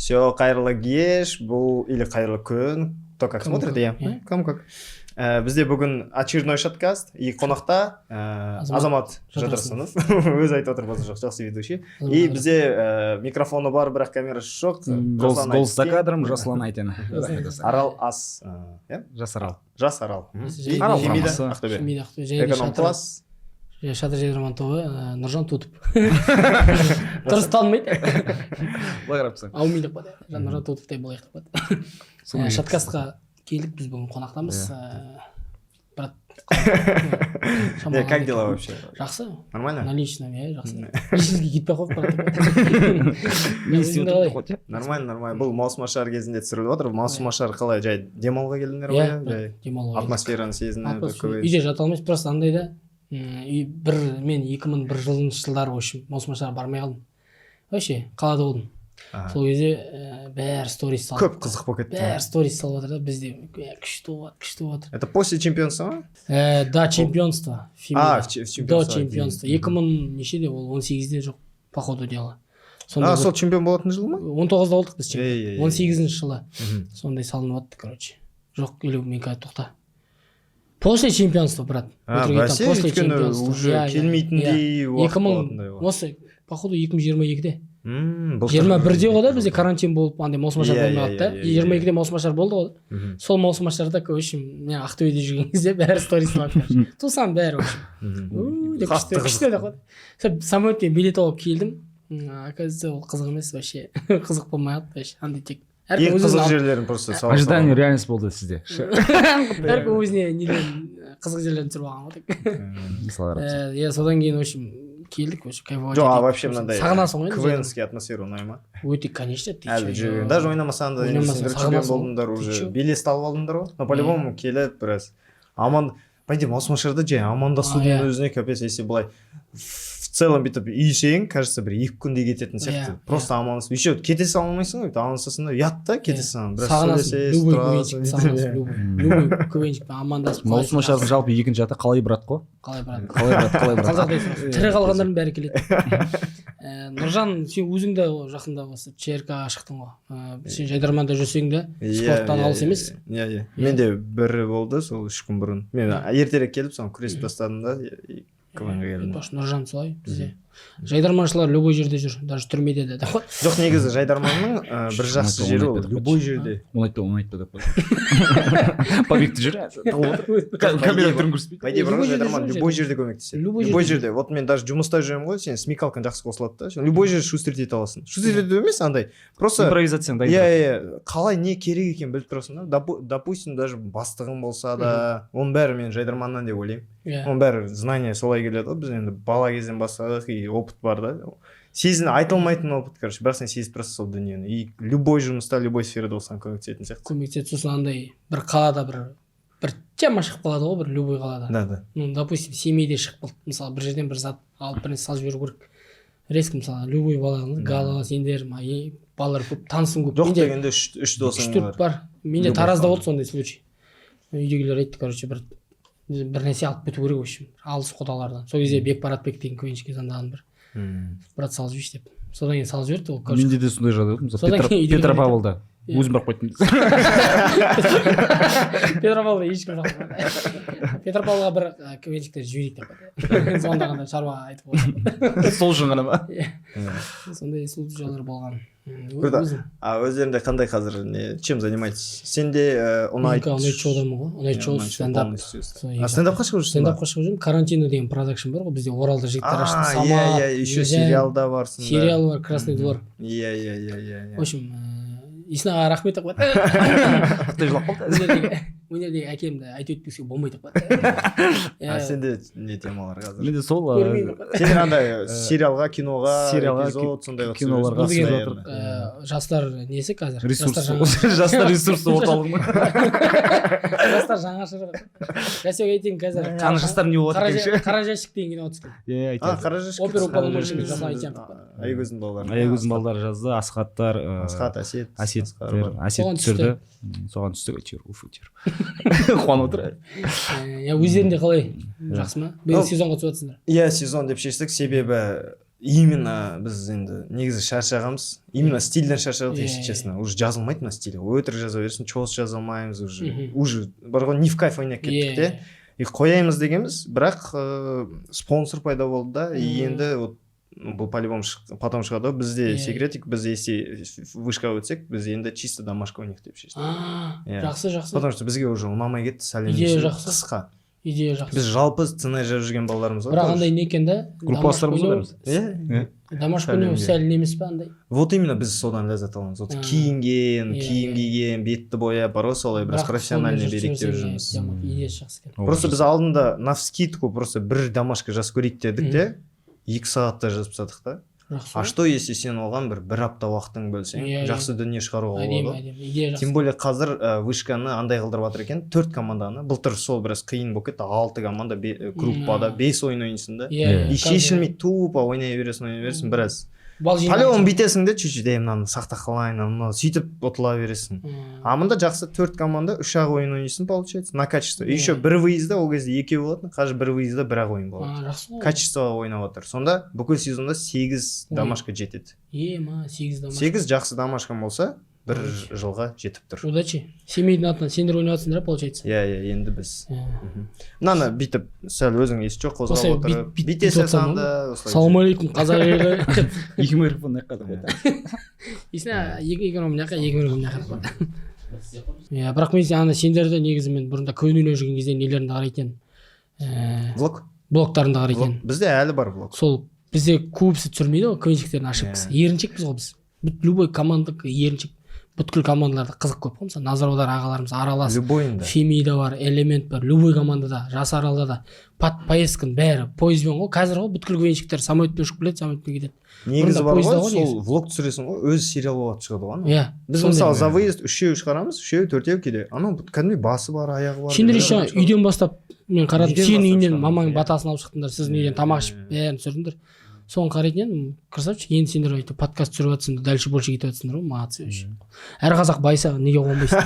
Все, қайырлы кеш бұл или қайырлы күн, кто как Кому смотрит, как, иә. иә. Кому как. Бізде бүгін очередной шаткаст и қонақта Азамат Азамат Жадырсынов. Жадырсынов. Өзі айтып отыр, болса, жоқ, жақсы ведущий. И бізде микрофоны бар, бірақ камерасы жоқ. Голос, Жасұлан голос за Айткен. кадром, Жасұлан Айтен. Арал Ас, иә. Жас Арал. Жас Арал. И Арал Химида құрамасы. Ақтөбе. Химида Ақтөбе және де Эконом Шатыр класс. Және Шатыр Жайдарман тобы, Нұржан Тутов. Дұрыс танымайды. Былай қарап тұрсаң. Аумин деп қояды. Нұржан Тутов деп былай деп қояды. Шаткастқа келдік, біз бүгін қонақтамыз. Брат, Не, как дела вообще? Жақсы. Нормально? На личном, иә, жақсы. Личностьке кетпей ақ қойып, брат. Не істеп Өзіңде қалай? отырмын ғой? Нормально, нормально. Бұл маусымашар кезінде түсіріліп отыр. Маусымашар қалай, жай демалуға келдіңдер ғой, Иә, иә? Жай демалуға келдік. атмосфераны сезініп, Атмосфера. КВН. Үйде жата алмайсың просто андай да. Үй бір мен 2001 жылыншы жылдары, в общем, маусымашарға бармай қалдым, вообще қалада болдым. Сол кезде бәрі сторис салып, Көп қызық болып кетті. бәрі сторис салып жатыр да, бізде күшті болып жатыр, күшті болып жатыр. Это после чемпионства ма? До чемпионства. А, Фемида. в До чемпионство. чемпионства. 2000 нешеде ол, 18-де жоқ, по ходу дела. Сондай. А, сол чемпион болатын жыл ма? 19-да болдық біз Ей, ей, чемпион. ей. 18-ші жылы. Сондай салынып жатты, короче. Жоқ, или мен қазір, тоқта, после чемпионства, брат. А, Өтірік айтамын, бәсе, после өйткені чемпионства. уже Иә, келмейтіндей уақыт 2000 болатындай ғой. Осы, походу, 2022-де. Былтыр. 21-де ғой да, бізде карантин болып, андай маусымашар болмай қалды да. иә, иә, иә. 22-де маусымашар болды ғой. Сол маусымашарда, в общем, мен Ақтөбеде жүрген кезде бәрі сторис салады, короче. Туысам бәрі, в общем, «У», деп. Қатты Күшті, күшті деп қойды. Сол самолетпен билет алып келдім. Оказывается, ол қызық емес вообще, қызық болмай қалды вообще, андай тек әркім Ең өзінің қызық жерлерін просто сала. Ожидание, реальность болды сізде. Әркім өзіне нелерін, қызық жерлерін түсіріп алған ғой тек. Мысалға қарап тұрсаң. Иә, содан кейін, в общем, келдік, в общем, кайфовать Жоқ, а етейік. вообще мынандай Сағынасың ғой енді. КВНский атмосфера ұнай ма? Өте, конечно, ты Әлі чё, жүрген. Даже ойнамасаң да, енді Ойнамасаң, сендер чемпион сағынасың ғой. болдыңдар Ты уже. чё? Белесті алып алдыңдар ғой. Но по-любому келіп біраз аман, по идее, маусымашарда жай амандасудың өзіне капец, если былай в целом бүйтіп үйсең, кажется, бір 2 күнде кететін сияқты. Просто амандасып еще кете сала алмайсың ғой, бүйтіп амандасасың да, ұят та, кете саласың, біраз Сағынасың. сөйлесесің, Любой тұрасың. КВНщик сағынасың, любой КВНщикпен амандасып. Маусымашардың жалпы екінші аты «Қалай, брат» қой. «Қалай, брат». «Қалай, брат», «Қалай, брат». Қазақ дейсің, тірі қалғандардың бәрі келеді. Нұржан, сен өзің де жақында осы ЧРК шықтың ғой. Сен жайдарманда жүрсең де, спорттан алыс емес. Иә, менде бір болды сол 3 күн бұрын. Мен ертерек келіп, соны күресіп тастадым да и КВН-ға келдім. Айтпақшы, Нұржан солай, бізде жайдарманшылар любой жерде жүр, даже түрмеде де деп қой. Жоқ, негізі жайдарманның бір жақсы Оны жері, ол айтпа деп любой жерде. Оны айтпа, оны айтпа деп қой. Побегте жүр, тығылып отыр, камера түрін көрсетпейді. По идее, Любой бар ғой, жерде жайдарман жүр. любой жерде көмектеседі. Любой Любой жерде. жерде. Вот мен даже жұмыста жүремін ғой, сен смекалкаң жақсы қосылады да, сен любой жерде шустрить ете аласың. Шустрить ету емес, андай просто Импровизацияны иә, қалай не керек екенін біліп тұрасың да. Допустим, даже бастығың болса да, оның бәрі мен жайдарманнан деп ойлаймын. Оның бәрі знание солай келеді ғой. Біз енді бала кезден бастадық, и опыт бар да, сезін айтылмайтын опыт, короче, бірақ сен сезіп тұрасың сол дүниені, и любой жұмыста, любой сферада болсаң, көмектесетін сияқты. Көмектеседі. Сосын андай бір қалада бір тема шығып қалады ғой, бір любой қалада. да да Ну, допустим, Семейде шығып қалды, мысалы, бір жерден бір зат алып, бір нәрсе салып жіберу керек резко, мысалы, любой бала, Гала, сендер балалар көп, танысым көп. Жоқ Менде дегенде үш үш досың төрт бар. Бар менде. Любой Таразда қалада. болды сондай случай, үйдегілер айтты, короче, бір нәрсе алып кету керек, в общем, алыс құдалардан. Сол кезде Бек Баратбек деген КВНщикке звондаған бір, брат, салып жіберші деп. Содан кейін салып жіберді ол, короче. Менде де сондай жағдай болды, мысалы, Содан кейін үйдегілер Петропавлда өзім барып қойдым. Петропавлда ешкім жоқ. Петропавлға бір КВНщиктер жіберейік деп қойды, звондағанда шаруа айтып қойды. Сол үшін ғана ма? Сондай случайлар болған. Круто. Өзім А өздерінде қандай қазір, не, чем занимаетесь? Сенде ұнайды? Ұнайды шоудамын ғой, ұнайды Иә, шоу, «Ұнайды шоу» стендап. полностью. Сол. А, стендапқа шығып жүрсің ба? Стендапқа шығып жүрмін. «Карантино» деген продакшн бар ғой бізде, Оралда жігіттер ашты. А, Самат, иә, еще Ержан. Сериалда барсың. Сериал бар, «Красный двор». иә иә иә иә В общем, Есен аға, рахмет деп қояды. Құдай жылап қалды. Өнердегі әкемді айтып өтпеске болмайды деп қояды. А сенде не темалар қазір? Менде сол Көрмеймін деп қояды. Сендер андай сериалға, киноға, Сериалға, эпизод сондайға киноларға Бұл деген түсіп жүрсің, жатыр. Жастар несі қазір? Ресурс. Жастар Жастар ресурсы орталығы ма? Жастар жаңашыры. Жасек айтайын қазір. Ана жастар не болып Қара жатыр екен ше? «Қара жәшік» деген кино түскен. Иә, А, айтады. «Қара жәшік». Опера уполномоченный Жасұлан Айтжанов. Аягөздің балалары. Аягөздің балдары жазды, Асхаттар, Асхат, Әсет. Әсеттер. Асқар бар. Әсет Соған түсірді. Соған түстік әйтеуір, уф, әйтеуір қуанып отыр. Иә, өздерінде қалай, жақсы ма? Биыл Ну, сезонға түсіп жатсыңдар. Иә, сезон деп шештік, себебі Именно біз енді негізі шаршағанбыз, именно стильден шаршадық, если честно. Уже жазылмайды мына стиль, өтірік жаза берсін, чос жаза алмаймыз уже. Уже бар ғой, не в кайф ойнап кеттік те, и қоямыз дегенбіз, бірақ спонсор пайда болды да, и енді вот, ну, бұл по-любому потом шығады ғой бізде. Секретик, біз если вышкаға өтсек, біз енді чисто домашка ойнайық деп шештік. А, Иә. жақсы, жақсы. Потому что бізге уже ұнамай кетті сәлем. Идея жақсы. Қысқа. Идея жақсы. Біз жалпы сценарий жазып жүрген балалармыз ғой Бірақ тоже. андай не екен да. Группаластармыз ғой бәріміз. Иә. Домашка ойнау Сәлемге. сәл не емес па андай? Вот именно, біз содан ләззат аламыз вот. Киінген, киім киген, бетті бояп бар ғой, солай біраз Бірақ профессиональный сонымен берейік деп жүрсең, жүрміз. тема, идеясы жақсы екен. Просто біз алдында навскидку просто бір домашка жазып көрейік дедік те, 2 сағатта жазып тастадық та. Жақсы А ғой. что если сен оған бір апта уақытың бөлсең, Иә, иә. жақсы дүние шығаруға Әдемі, болады ғой. әдемі идея, жақсы. Тем более қазір вышканы андай қылдырып жатыр екен, төрт команданы. Былтыр сол біраз қиын болып кетті, алты команда группада бес ойын ойнайсың да, и шешілмей тупо ойнай бересің, ойнай бересің біраз. Балл жинаған. По-любому бүйтесің де чуть чуть, ей, мынаны сақтап қалайын, мынау, сөйтіп ұтыла бересің. А мында жақсы, төрт команда, үш ақ ойын ойнайсың, получается, на качество. И еще бір выезда, ол кезде екеу болатын, қазір бір выезда бір ақ ойын болады. А, жақсы ғой. Качествоға ойнап жатыр. Сонда бүкіл сезонда сегіз Ой. домашка жетеді. Ема, сегіз домашка. Сегіз жақсы домашкаң болса, бір жылға жетіп тұр. Удачи. Семейдің атынан сендер ойнап жатсыңдар, получается. Иә, енді біз. Мынаны бүйтіп сәл өзің есі жоқ қозғап Осылай отырып, бүйтіп бүйте отырсаң салсаң да, осылай. Саламалейкум, қазақ елі. Екі микрофон мына жаққа деп. Есіне екі микрофон мына жаққа, екі микрофон мына жаққа. Иә, бірақ мен ана сендерді негізі мен бұрында КВН ойнап жүрген кезде нелеріңді қарайтын едім. Влог. Блогтарыңды қарайтын Влог. едім. Бізде әлі бар влог. Сол бізде көбісі түсірмейді ғой КВНщиктердің ошибкасы. Еріншекпіз ғой біз. Любой команда еріншек. Бүткіл командаларда қызық көп қой. Мысалы, Назар аудар ағаларымыз аралас. Любойында. Фемида бар, Элемент бар, любой командада, Жас Аралда да под поездканың бәрі пойызбен ғой. Қазір ғой бүткіл КВНщиктер самолетпен ұшып келеді, самолетпен кетеді. Негізі Бұрында бар пойызда ғой, ғой сол негізі. Влог түсіресің ғой, өзі сериал болып шығады ғой анау. Иә. Біз Сондай. мысалы за выезд үшеу шығарамыз, үшеу, төртеу кейде. Анау кәдімгідей басы бар, аяғы бар. Сендер еще Бәрі шығады. үйден бастап мен қарадым, Үйден сенің бастап үйіңнен шығарамыз, мамаң иә. батасын алып шықтыңдар, сіздің үйден тамақ ішіп, бәрін түсірдіңдер. Соны қарайтын едім, красавчик. Енді сендер өйтіп подкаст түсіріп жатсыңдар, дальше больше кетіп жатсыңдар ғой, молодцы вообще. Әр қазақ байыса, неге қуанбайсың?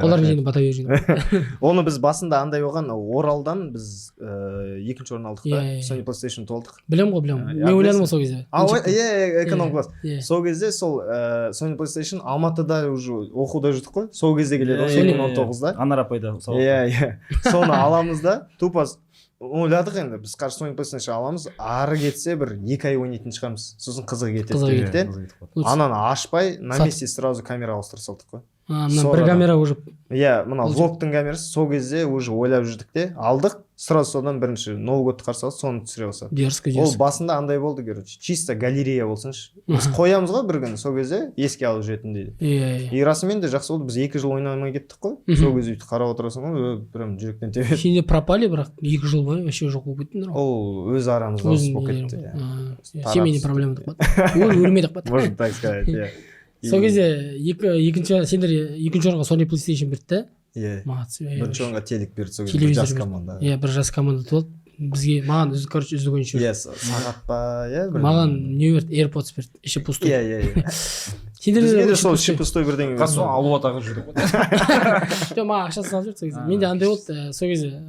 Қолдарың жеңді, бата беріп жүрген. Оны біз басында андай болған, Оралдан біз екінші орын алдық та, Иә, иә, иә. Sony PlayStation толдық. Білемін ғой, білемін. Иә, Мен ойладым білесің. ғой сол кезде. А, ой, иә, иә, эконом класс. Иә. Сол кезде сол Sony PlayStation Алматыда уже оқуда жүрдік қой. Сол кезде келеді ғой, 2019-да. Анар апайда сабақта. Иә. Соны аламыз да, тупо ойладық енді, біз қазір Sony PlayStation аламыз, ары кетсе бір 2 ай ойнайтын шығармыз. Сосын қызығы кетеді Қызығы дедік те. Қызығы кетіп қалды. Лучше. Ананы ашпай, на Сат. месте сразу камера ауыстыра салдық қой. А, мына бір Сол камера уже. Иә, мына Бұл влогтың камерасы. Сол кезде уже ойлап жүрдік те, алдық сразу, содан бірінші Новый годты қарсы алдық, соны түсіре бастадық. Дерзко, Ол дерзко. басында андай болды, короче, чисто галерея болсыншы, біз қоямыз ғой бір күні, сол кезде еске алып жүретіндей. Иә, иә. И расымен де жақсы болды, біз 2 жыл ойнамай кеттік қой. Сол кезде өйтіп қарап отырасың ғой, прям жүректен тебеді. Сендер пропали, бірақ 2 жыл бойы вообще жоқ болып кеттіңдер ғой. Ол өз арамызда ұрыс Өзің болып нелерің кетті, ғой. иә. А, иә, Тарап семейный түсті. проблема деп қояды. Өлме деп қояды. Можно так сказать, иә. Сол кезде екінші сендер екінші орынға Sony PlayStation берді да. Иә. Молодцы. Иә, Бірінші орынға телек берді сол кезде, бір Телевизор жас берді. команда. Иә, бір жас команда толды. Бізге, маған короче, үздік ойыншы берді. Иә, сағат па, иә, бір. Маған не берді? AirPods берді. Іші пустой. Иә. Сендерде Бізге де іші сол пустой. іші пустой бірдеңе Қазір берді. соны алуа тағып жүрдік қой. Жоқ, маған ақшасын салып жіберді сол кезде. Менде андай болды, сол кезде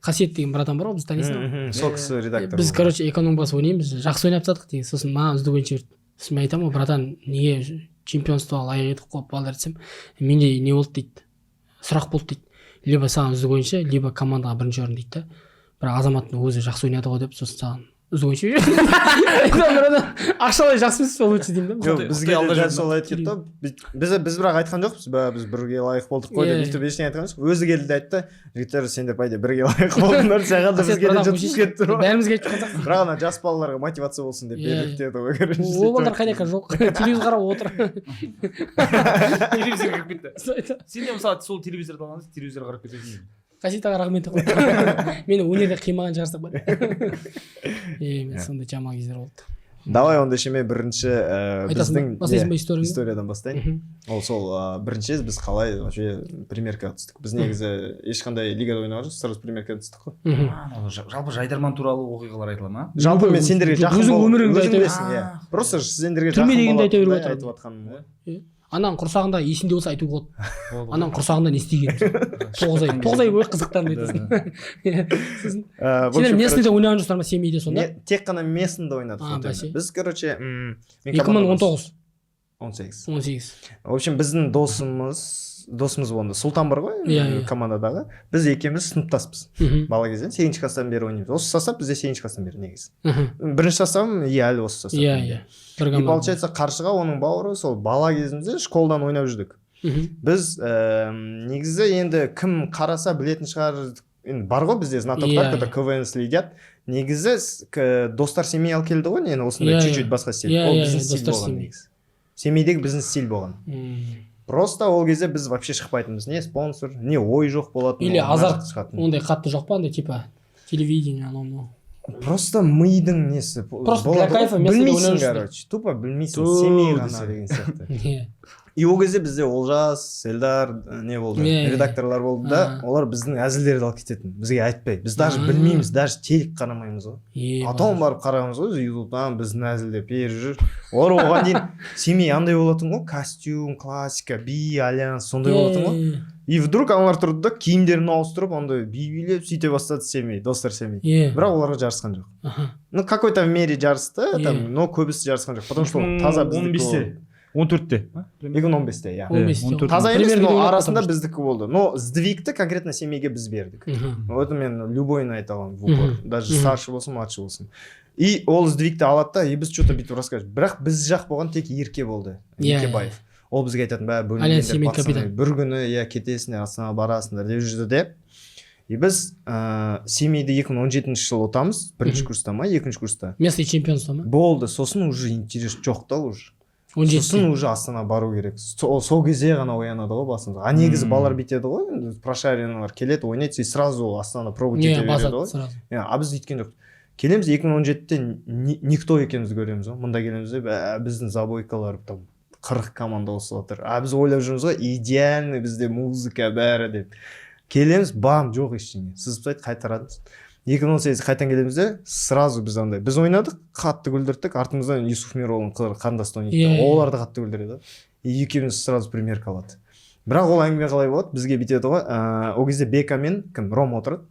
Қасиет деген братан бар ғой, біз танисың ғой. Сол кісі редактор Біз болды. короче эконом класс ойнаймыз, жақсы ойнап тастадық деген. Сосын маған үздік ойыншы берді. Сосын мен айтамын ғой, братан, неге чемпионствоға лайық едік қой балдар десем, менде не болды дейді, сұрақ болды дейді, либо саған үздік ойыншы, либо командаға бірінші орын дейді да. Бірақ Азаматтың өзі жақсы ойнады ғой деп, сосын саған үздік ойыншы айтамын, братан, ақшалай жақсы емес пе лучше деймін да. Жоқ, Құдай- бізге Құдай де алда дәл жүрді. солай айтып кетті ғой. Біз бірақ айтқан жоқпыз бә, біз бірге лайық болдық қой деп өйтіп ештеңе айтқан жоқпыз. Өзі келді де айтты: жігіттер, сендер по идее бірге лайық болдыңдар, саған да, Қасиет бізге де братан, жұтып қойсайшы. кетті ғой. Бәрімізге айтып жатқан сияқтысың. Бірақ ана жас балаларға мотивация болсын деп бердік деді ғой, короче. Ол балдар қайда екен? Жоқ, телевизор қарап отыр. Телевизор кіріп кетті. Сол айтады. Сен де мысалы сол телевизорды алғанда телевизор қарап кетесің. Қасиет аға, рахмет деп қой. Мені өнерде қимаған шығарсың ба? Е, мен сондай жаман кездер болды. Давай онда шеме бірінші Айтасың біздің ба? Бастайсың ба иә, историяңды? Историядан бастайын. Ол сол бірінші біз қалай вообще премьеркаға түстік. Біз негізі ешқандай лигада ойнаған жоқпыз, сразу премьеркаға түстік қой. Жалпы жайдарман туралы оқиғалар айтыла ма? Жалпы мен сендерге Жоқ, жақын өзің бол- өміріңді өзің айта бер. білесің, иә. Просто сендерге Түрме жақын дегенді айта беруге болатындай отырмын. айтып жатқаным ғой. Ананың құрсағында есінде болса, айтуға болады, ананың құрсағында не істеген 9 ай, 9 ай бойы қызықтарын айтасың. Иә. Сосын В сендер общем, местныйда ойнаған жоқсыңдар ма, Семейде сонда? Тек қана местныйда ойнадық. А, Вот бәсе. енді. Біз, короче, мен 2019. 18. 18. В общем, біздің досымыз болғанда, Сұлтан бар ғой, Иә, иә. командадағы, біз екеуміз сыныптаспыз. Бала кезден, сегізінші класстан бері ойнаймыз. Осы состав бізде сегізінші класстан бері негізі. Бірінші составым и әлі осы состав менде. Иә, бір И команда. получается, Қаршыға, оның бауыры, сол бала кезімізде школдан ойнап жүрдік. Біз негізі енді кім қараса, білетін шығар енді, бар ғой бізде знатоктар, которые КВН следят. Негізі Достар Семей алып келді ғой нені, осындай Иә, чуть чуть иә. басқа стиль. Иә, Ол иә, біздің иә, стиль Достар болған. Семей. Негізі Семейдегі біздің стиль болған. Просто ол кезде біз вообще шықпайтынбыз, не спонсор, не ой жоқ болатын. Или Ол мына азарт жақта шығатын. Ондай қатты жоқ па, андай типа телевидение, анау мынау Просто мидың несі Просто болады для ғой, кайфа местныйда білмейсің ойнап жүрсіңдер. Короче, тупо білмейсің, Ту Семей ғана десе. деген сияқты. И ол кезде бізде Олжас, Эльдар, не болды, Иә, иә. редакторлар болды да. Олар біздің әзілдерді алып кететін бізге айтпай. Біз даже білмейміз, даже телек қарамаймыз ғой. Потом барып қараймыз ғой Ютубтан, біздің әзілдеп беріп жүр олар. Оған дейін Семей андай болатын ғой, костюм, классика, би, альянс, сондай болатын ғой. И вдруг аналар тұрды да, киімдерін ауыстырып, андай би билеп, сөйте бастады Семей, Достар Семей. Бірақ оларға жарысқан жоқ. Ну, какой то мере жарысты там, но көбісі жарысқан жоқ, потому что ол таза біздікі. 15-те, 14-те. 2015-те, иә. 15-те. 14. Таза емес, Премьер но лигада арасында потому біздікі болды. Но сдвигті конкретно Семейге біз бердік. Это мен любойын айта аламын в упор, даже старший болсын, младший болсын. И ол сдвигті алады да, и біз че то бүйтіп рассказывать. Бірақ біз жақ болған тек Ерке болды, Еркебаев. Ол бізге айтатын: бә, Альянс бөлінгендер, Семей пацаны, капитан. бір күні, иә, кетесіңдер, Астанаға барасыңдар деп жүрді деп. И біз Семейді 2017 жылы ұтамыз, бірінші курста ма, екінші курста. Местный чемпионство ма? Болды, сосын уже интерес жоқ та уже. 17-те. Сосын уже Астана бару керек. Сол кезде ғана оянады ғой басымыз. А негізі балалар бүйтеді ғой енді, прошаренныйлар келеді, ойнайды и сразу Астана пробовать Не ете береді басады ғой. сразу. Иә, а біз өйткен жоқ. Келеміз 2017-те, никто екенімізді көреміз ғой. Мында келеміз де, бә, біздің забойкалар там 40 команда қосылып жатыр, а біз ойлап жүрміз ғой, идеальный бізде музыка, бәрі деп. Келеміз, бам, жоқ ештеңе, сызып тастайды. Қайтарамыз. 2018 қайтадан келеміз де, сразу біз андай, біз ойнадық, қатты күлдірттік. Артымыздан Юсуф Мироғлының қарындасы ойнайды. Иә, иә. Олар да қатты күлдіреді. И екеуміз сразу премьерка алады. Бірақ ол әңгіме қалай болады? Бізге бүйтеді ғой, ол кезде Бека мен кім, Рома отырады.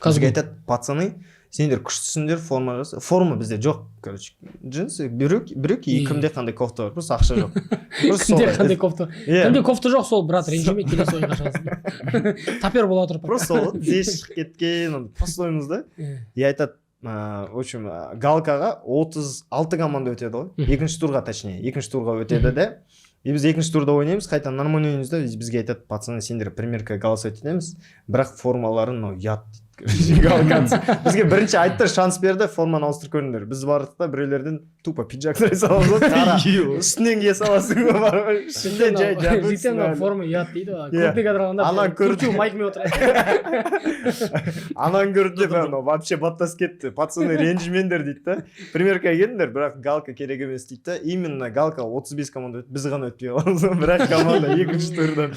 Бізге айтады: «Пацаны, сендер күштісіңдер, форма жаса». Форма бізде жоқ, короче, джинсы, брюки и Иә. кімде қандай кофта бар, просто ақша жоқ. Просто Кімде солай. қандай кофта? Иә. Кімде кофта жоқ, сол, брат, ренжіме, келесі ойынға шығасың, тапер бола тұрып. Просто сол тез шығып кеткен, андай простоймыз да. И айтады, в общем, галкаға 36 команда өтеді ғой, екінші турға, точнее, екінші турға өтеді де. И біз екінші турда ойнаймыз, қайтадан нормально ойнаймыз да. И бізге айтады: «Пацаны, сендер премьерка голосовать етеміз, бірақ формаларын мынау ұят», — дейді. Галканы бізге бірінші айтты, шанс берді: «Форманы ауыстырып көріңдер». Біз бардық та, біреулерден тупо пиджак сұрай саламыз ғой, қара, үстінен кие саласың ғой, бар ғой, ішінде жай Жігіттер, мынау жабылсын. форма ұят дейді ғой. Иә. Крупный кадр алғанда Ана көрді. кручу майкамен отырады. Ананы көрді де, мынау вообще баттасып кетті. «Пацаны, ренжімеңдер», — дейді да, «примеркаға келіңдер, бірақ галка керек емес», — дейді да. Именно галка 35 команда өтті, біз ғана өтпей қаламыз, бірақ команда екінші турдан.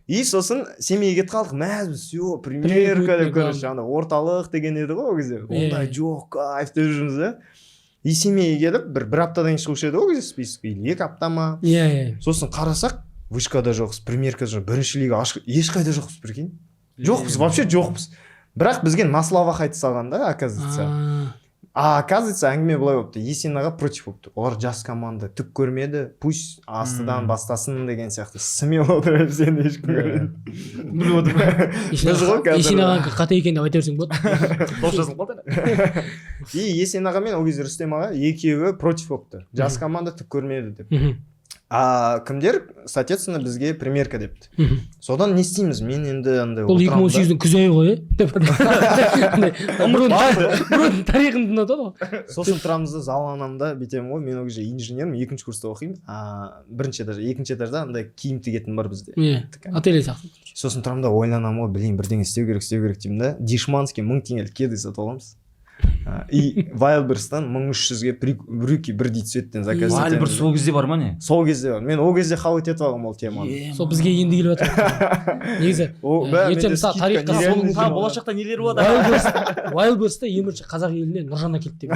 И сосын Семейге кетіп қалдық, мәзбіз, все, премьерка деп. Короче, ана орталық деген еді ғой ол кезде, ондай жоқ, кайф деп жүрміз да. И Семейге келіп, бір аптадан кейін шығушы еді ғой ол кезде список, или 2 апта ма. иә иә Сосын қарасақ, вышкада жоқпыз, премьеркада жоқ, бірінші лига ашық, ешқайда жоқпыз, прикинь, жоқпыз, вообще жоқпыз. Бірақ бізге на словах айта салған да, оказывается. А оказывается, әңгіме былай болыпты: Есен аға против болыпты, олар жас команда, түк көрмеді, пусть астыдан бастасын деген сияқты. Смело отырып, сені ешкім көрмеді. Біліп отырмын. Біз ғой қазір. Есен ағанікі қате екен деп айта берсең болады. Дауыс жазылып қалды. И Есен аға мен ол кезде Рүстем аға екеуі против болыпты, жас команда, түк көрмеді деп. А кімдер, соответственно, бізге премьерка депті. Содан не істейміз? Мен енді андай Бұл екі мың он отырамын да. сегіздің күз айы ғой, иә, деп андай біреудің тарихын тыңдатады ғой. Сосын тұрамыз да, заланамын да, бүйтемін ғой. Мен ол кезде инженермін, екінші курста оқимын, а бірінші этажда, екінші этажда андай киім тігетін бар бізде. Иә, ателье сияқты. Сосын тұрамын да, ойланамын ғой: блин, бірдеңе істеу керек, істеу керек деймін да. Дешманский 1000 теңгелік кеды сатып аламыз. И Вайлдберристан 1300-ге брюки бірдей цветтен заказ Вайлдберрис етеміз. Сол кезде бар ма, не? Сол кезде бар. Мен ол кезде хавать етіп алғанмын ол теманы. Сол бізге енді келіп жатыр негізі. О, бә, Ертең менде мысалы скидка тарихқа нереально соның Та болашақта нелер болады? Вайлдберристе ең бірінші қазақ еліне Нұржан әкелді деп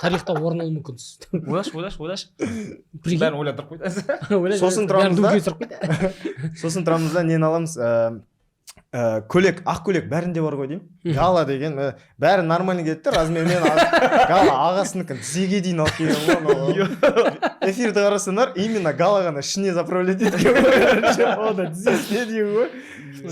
тарихта орын алуы мүмкін. Ойлашы, ойлашы, ойлашы. Прикинь. Бәрін ойландырып қойды. Ойлашы, Сосын бәрін тұрамыз да. дөңге түсіріп қойды. Сосын тұрамыз да, нені аламыз, көйлек, ақ көйлек бәрінде бар ғой деймін. Гала деген, бәрі нормально келді да размермен. Гала ағасынікін тізеге дейін алып келген ғой анау. Эфирді қарасаңдар, именно Гала ғана ішіне заправлять еткен ғой, о да тізесіне дейін ғой.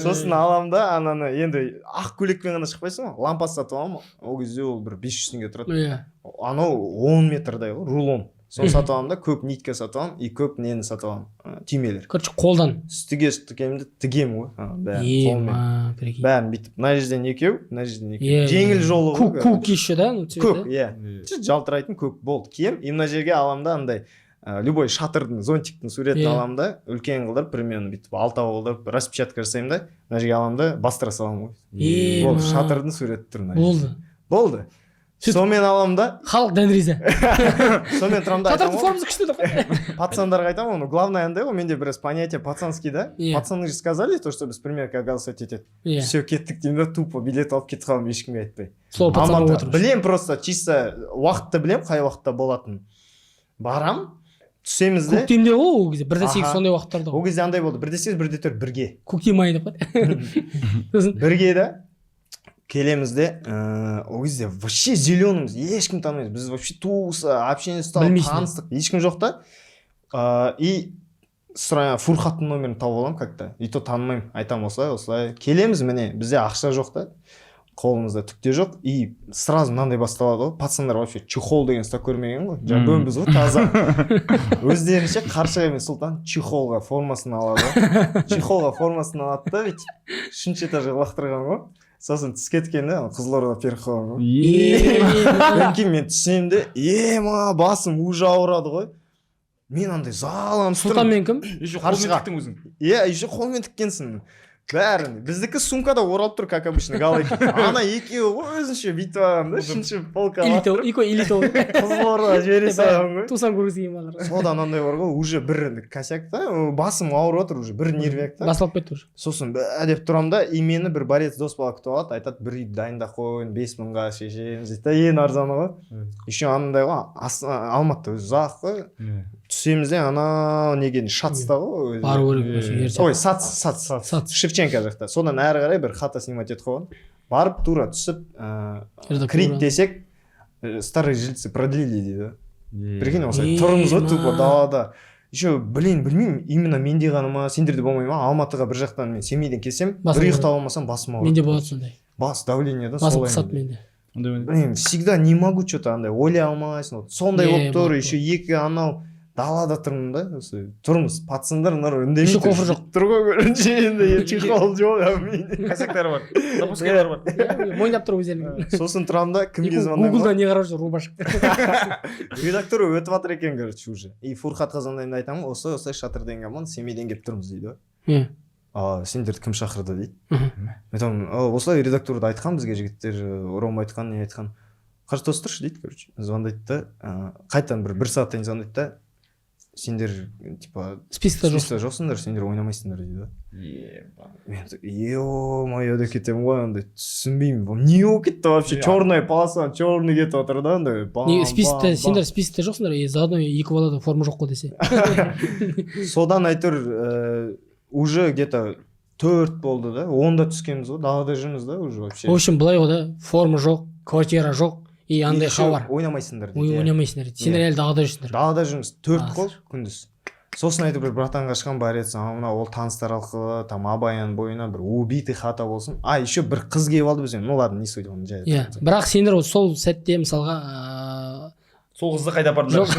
Сосын аламын да ананы, енді ақ көйлекпен ғана шықпайсың ғой, лампас сатып аламын. Ол кезде ол бір 500 теңге тұрады. Анау 10 метрдай ғой рулон. Соны сатып аламын да, көк нитка сатып аламын и көк нені сатып аламын, түймелер. Короче, қолдан. Үстіге тігемін де, тігемін ғой ана бәрін қолмен. Ема, прикинь. Бәрін бүйтіп, мына жерден екеу, мына жерден екеу. Иә, Жеңіл иә. жолы ғой. Көк, көк еще да, ну цвет. Көк, иә, жалтырайтын көк болды, киемін. И мына жерге аламын да андай, любой шатырдың, зонтиктің суретін аламын да, үлкен қылдырып, примерно бүйтіп алтау қылдырып, распечатка жасаймын да, мына жерге аламын да, бастыра саламын ғой. Ема. Болды, шатырдың суреті тұр мына жерде. Болды. Болды. Сөйтіп- Сонымен аламын да. Халық дән риза. Сонымен тұрамын да, Шатырдың айтамын ғой формасы күшті деп қой. Пацандарға айтамын ғой. Ну, главное андай ғой, менде біраз понятие пацанский да. Пацаны же сказали то, что біз примерка голосовать етеді. Все, кеттік деймін да, тупо билет алып кетіп қаламын, ешкімге айтпай. Сол пацан болып Алматы отырмыз. Білем, просто чисто уақытты білем, қай уақытта болатынын. Барам, түсеміз де. Көктемде ғой ол кезде, 1,8. Аха. Сондай уақыттарда Ол ғой. кезде андай болды: 1,8, 1,4 бірге. Көктем айы деп қой. Сосын Бірге да келеміз де, ол кезде вообще зеленымыз, ешкім танымаймыз біз вообще, туысы, общение ұсталып, Білмейсің. таныстық ешкім жоқ та. И сұраймын, Фурхаттың номерін тауып аламын как то, и то танымаймын. Айтамын: осылай осылай келеміз, міне, бізде ақша жоқ та, қолымызда түк те жоқ. И сразу мынандай басталады ғой: пацандар вообще чехол деген ұстап көрмеген ғой, жаңа бөмбіз ғой таза. Өздерінше Қаршыға мен Сұлтан чехолға формасын алады ғой, чехолға формасын алады да, бүйтіп үшінші этажға лақтырған ғой. Сосын түсіп кеткенде ана Қызылорда переходы ғой. Одан кейін мен түсемін де, ема, басым уже ауырады ғой, мен андай заланып тұрмын. Сұлтанмен кім? Еще қолмен Қаршыға. тіктің өзің. Иә, еще қолмен тіккенсің бәрін. Біздікі сумкада оралып тұр, как обычно, Гала екен. Ана екеуі ғой өзінше бүйтіп алған да, үшінші полка. Элита, екі элита. Қызылордаға жібере салған ғой. Тусан көргісі келген балалар. Содан андай бар ғой, уже бір косяк та, басым ауырып жатыр, уже бір нервяк та. Басылып кетті уже. һ Сосын бә деп тұрамын да, и мені бір борец дос бала күтіп алады, айтады: бір үйді дайындап қойын, 5000-ға шешеміз дейді да, ең арзаны ғой. Еще андай ғой, Алматы өзі ұзақ қой. Түсеміз де, анау неге, Шацта ғой өзі. Бару керек вообще ерте. Ой, Сац, Сац. Сац. Шевченко жақта. Содан әрі қарай бір хата снимать етіп қойған. Барып тура түсіп, Редактура. Кірейік десек, старые жильцы продлили дейді. Прикинь, осылай Е, тұрмыз ғой тупо ма. далада. Еще, блин, білмеймін, именно менде ғана ма, сендерде болмай ма, Алматыға бір жақтан мен Семейден келсем, Басым бір ауырады. ұйықтап алмасам, басым ауырады. Менде болады сондай. Бас давление да. Басым Солай қысады менде. менде. Блин, всегда не могу, че то андай ойлай алмайсың, вот сондай Е, болып тұр. болады. Еще екі анау далада тұрмын да, осы тұрмыз, пацандар мыналар үндемей Еще кофр жоқ. тұр ғой, короче, енді чехол жоқ, а менде. Косяктары бар, запускалар бар. Иә, мойындап тұр өздерінің. Сосын тұрамын да, кімге звондаймын? Гуглда не қарап жүр, рубашка? Редактор өтіп жатыр екен, короче, уже. И Фурхатқа звондаймын да, айтамын: осы осылай, Шатыр деген команда, Семейден келіп тұрмыз дейді ғой. А сендерді кім шақырды дейді. Мен айтамын: «О, осылай редактурда айтқан бізге жігіттер, Рома айтқан, не айтқан». Қазір тосып тұршы дейді, короче. Звондайды да, қайтадан бір сағаттан кейін звондайды да, сендер типа Спискта жоқ. Спискта жоқсыңдар, сендер ойнамайсыңдар дейді да. Мен е мое деп кетемін ғой, андай түсінбеймін, бұл не болып кетті вообще? Черная полоса, черный кетіп жатыр да андай, бам, Не, спискте бам, бам. сендер спискте жоқсыңдар, и заодно екі балада форма жоқ қой десе. Содан әйтеуір, уже где то 4 болды да, 10-да түскенбіз ғой, далада жүрміз да уже вообще. В общем, былай ғой да: форма жоқ, квартира жоқ и андай Еще хабар. Ойнамайсыңдар дейді, иә. Ойнамайсыңдар дейді. Сендер әлі далада жүрсіңдер. Далада жүрміз 4 А, қой күндіз. Сосын айтып, бір братанға шыққан борец, анау мынау, ол таныстар арқылы там Абаяның бойына бір убитый хата болсын, а еще бір қыз келіп алды бізбен. Ну ладно, не суть, оны жай. Иә, бірақ сендер сол сәтте мысалға Сол қызды қайда апардыңдар? Жоқ,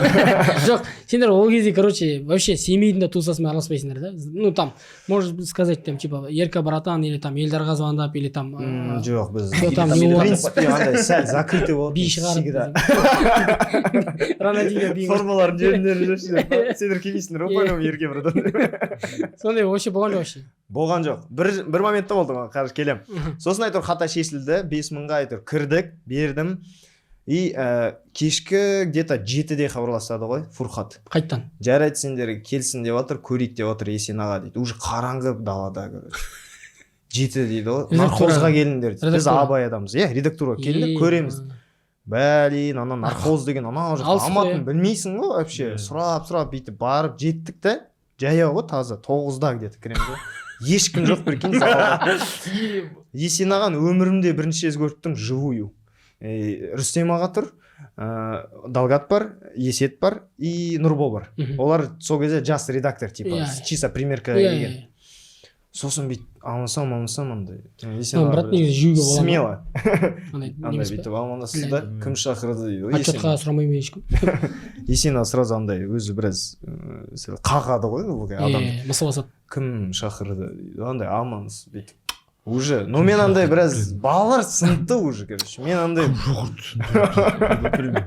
жоқ, сендер ол кезде, короче, вообще Семейдің да тусасымен араласпайсыңдар да. Ну там можно сказать, там типа Ерка братан или там Елдарға звондап, или там Жоқ, біз Что там, в не болады? принципе андай сәл закрытый болатын Би шығарып, всегда. Рональдиньо би. Формаларын жеріндері жүрші, сендер келмейсіңдер ғой по-любому, Ерке братан. Сондай вообще болған жоқ вообще. Болған жоқ. Бір моментте болды, маған қазір келемін. Сосын әйтеуір хата шешілді, 5000-ға әйтеуір кірдік, бердім. И кешкі где-то 7-де хабарласады ғой Фурхат. Қайттан. Жарайды, сендер келсін деп жатыр, көрейік деп жатыр Есен аға дейді. Уже қараңғы далада, короче. 7 дейді ғой. Редактура. Нархозға келіңдер дейді. Біз Редактура. Абай адамыз. Иә, редактура келдік, көреміз. Блин, ана Нархоз деген анау жақта, Алыс қой, Алматыны иә. білмейсің ғой вообще. Иә. Сұрап сұрап бүйтіп барып жеттік та, жаяу ғой таза, 9-да где-то кіреміз ғой. Ешкім жоқ, прикинь, залда. Есен ағаны өмірімде бірінші рет көріп тұрмын живую. Рүстем аға тұр, Далгат бар, Есет бар и Нұрбол бар. Олар сол кезде жас редактор типа, чисто примеркаға келген. Сосын бүйтіп амандасам, амандасам андай. Есен Ну, аға брат, бір негізі жеуге бола ма? смело. Андай Андай немес пе? бүйтіп амандасты да, Бля. кім шақырды дейді ғой. Есен. Отчетқа сұрамай ма ешкім? Есен аға сразу андай өзі біраз сәл қағады ғой ол адамды. Иә, мысал басады. Кім шақырды дейді, андай амандасып бүйтіп. Уже, но мен андай біраз балалар сыныпты уже, короче. Мен андай Білмеймін.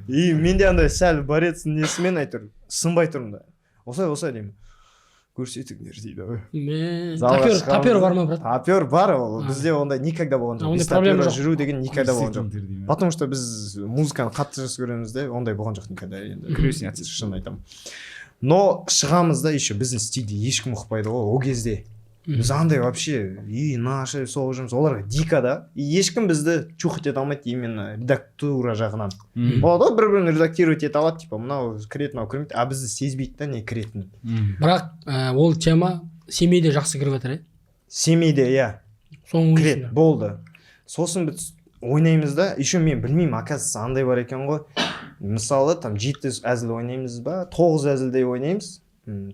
И менде андай сәл борец несімен әйтеуір сынбай тұрмын да. Осылай, осылай деймін. Көрсетіңдер дейді ғой. Мә, Залға тапер, шығамыз. тапер бар ма, брат? Тапер бар ол. А. Бізде ондай никогда болған А, жоқ. ондай Без проблема тапера жоқ. жүру деген никогда болған жоқ. Көрсетіңдер деймін. Потому что біз музыканы қатты жақсы көреміз де, ондай болған жоқ никогда енді. Крестный отец. Шын айтамын. Но шығамыз да, еще біздің стильді ешкім ұқпайды ғой ол кезде. Біз андай вообще и наши сол жүрміз, оларға дико да. И ешкім бізді чухать ете алмайды именно редактура жағынан. Болады ғой, бір бірін редактировать ете алады, типа мынау кіреді, мынау кірмейді, а бізді сезбейді да не кіретінін. Бірақ ол тема Семейде жақсы кіріп жатыр, иә. Семейде, иә. Соны Кіреді, ойнайсыңдар. болды. Сосын біз ойнаймыз да, еще мен білмеймін, оказывается, андай бар екен ғой. Мысалы, там жеті әзіл ойнаймыз ба, тоғыз әзілдей ойнаймыз.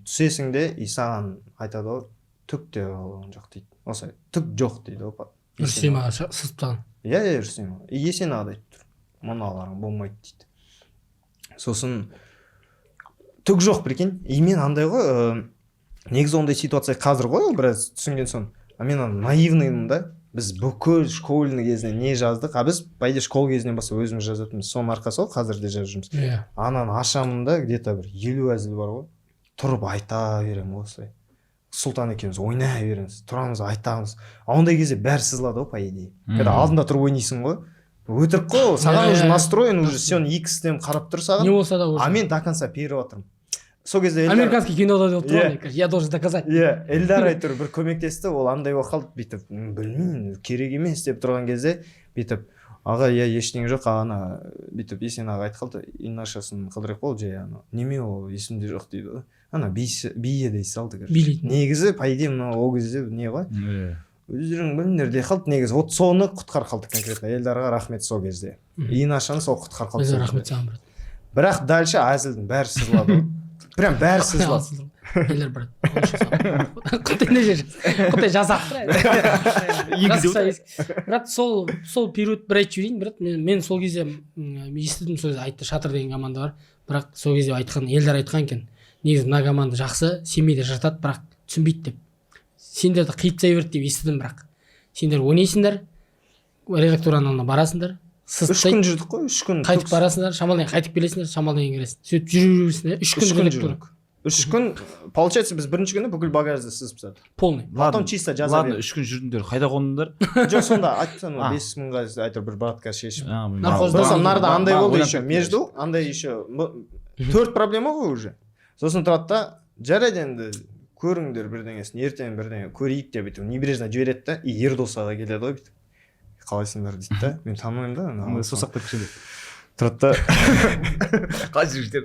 Түсесің де, и саған айтады ғой, түк те болған жоқ дейді. Осылай, түк жоқ дейді ғой. Рүстем аға сызып тастаған. Иә, Рүстем аға. И Есен аға да айтып тұр. Мыналарың болмайды дейді. Сосын түк жоқ, прикинь. И мен андай ғой, негізі ондай ситуация қазір ғой, ол біраз түсінген соң. А мен ана наивныймын да. Біз бүкіл школьный кезінде не жаздық, а біз по идее школа кезінен бастап өзіміз жазатынбыз. Соның арқасы ғой қазір де жазып жүрміз. Ананы ашамын да, где-то бір 50 әзіл бар ғой. Тұрып айта беремін осылай. Сұлтан екеуміз ойнай береміз, тұрамыз, айтамыз. А ондай кезде бәрі сызылады ғой, по идее. Когда алдында тұрып ойнайсың ғой. Өтірік қой ол, саған уже настроен, уже сен икстен қарап тұр саған. Не болса да уже. А мен до конца беріп жатырмын. Сол кезде Эльдар- Американский кинода деп тұр Иә. ғой, я должен доказать. Иә, Эльдар әйтеуір бір көмектесті, ол андай болып қалды, бүйтіп, білмеймін, керек емес деп тұрған кезде, бүйтіп, аға, иә, ештеңе жоқ, ана, бүйтіп Есен аға айтып қалды, инашасын қылдырып қой, жай ана, неме ол, есімде жоқ дейді ғой. Ана биі дей салды, короче. Билейтін. Негізі, по идее, мынау ол кезде не ғой? Өздерің біліңдер дей қалды негізі. Вот соны құтқарып қалды конкретно. Эльдарға рахмет сол кезде. Инашаны сол құтқарып қалды. Өзі сол рахмет кезде. саған, брат. Бірақ дальше әзілдің бәрі сызылады ғой. Прям бәрі сызылады. Эльдар, брат. Құттай не жер. Құттай жасақ. Брат, сол период бір айтып жіберейін, брат. Мен сол кезде естідім, сол кезде айтты, Шатыр деген команда бар. Бірақ сол кезде айтқан, Эльдар айтқан екен. Негізі мына команда жақсы, Семейде жатады, бірақ түсінбейді деп. Сендерді қиып тастай берді деп естідім бірақ. Сендер ойнайсыңдар, редактураның алдына барасыңдар, сызып 3 күн жүрдік қой, 3 күн. Қайтып барасыңдар, шамалдан кейін қайтып келесіңдер, шамалдан кейін кіресің. Сөйтіп жүре бересіңдер. 3 күн 3 күн редактура. жүрдік. 3 күн, получается, біз бірінші күні бүкіл багажды сызып тастадық. Полный. Потом чисто жаза Ладно, бердік. 3 күн жүрдіңдер, қайда қондыңдар? Жоқ, сонда айтсам, А. 5000-ға әйтеуір бір братка шешіп. А, Нархозда- Просто мынарда андай болды ойланып еще, кеттім. между, андай еще 4 проблема ғой уже. Сосын тұрады да, жарайды енді көріңдер бірдеңесін, ертең бірдеңе көрейік деп бүйтіп небрежно жібереді да, и Ердос аға келеді ғой бүйтіп. Қалайсыңдар дейді да, мен танымаймын да. Ана Андай саусақтар кішкене. Тұрады да, Қалай жігіттер?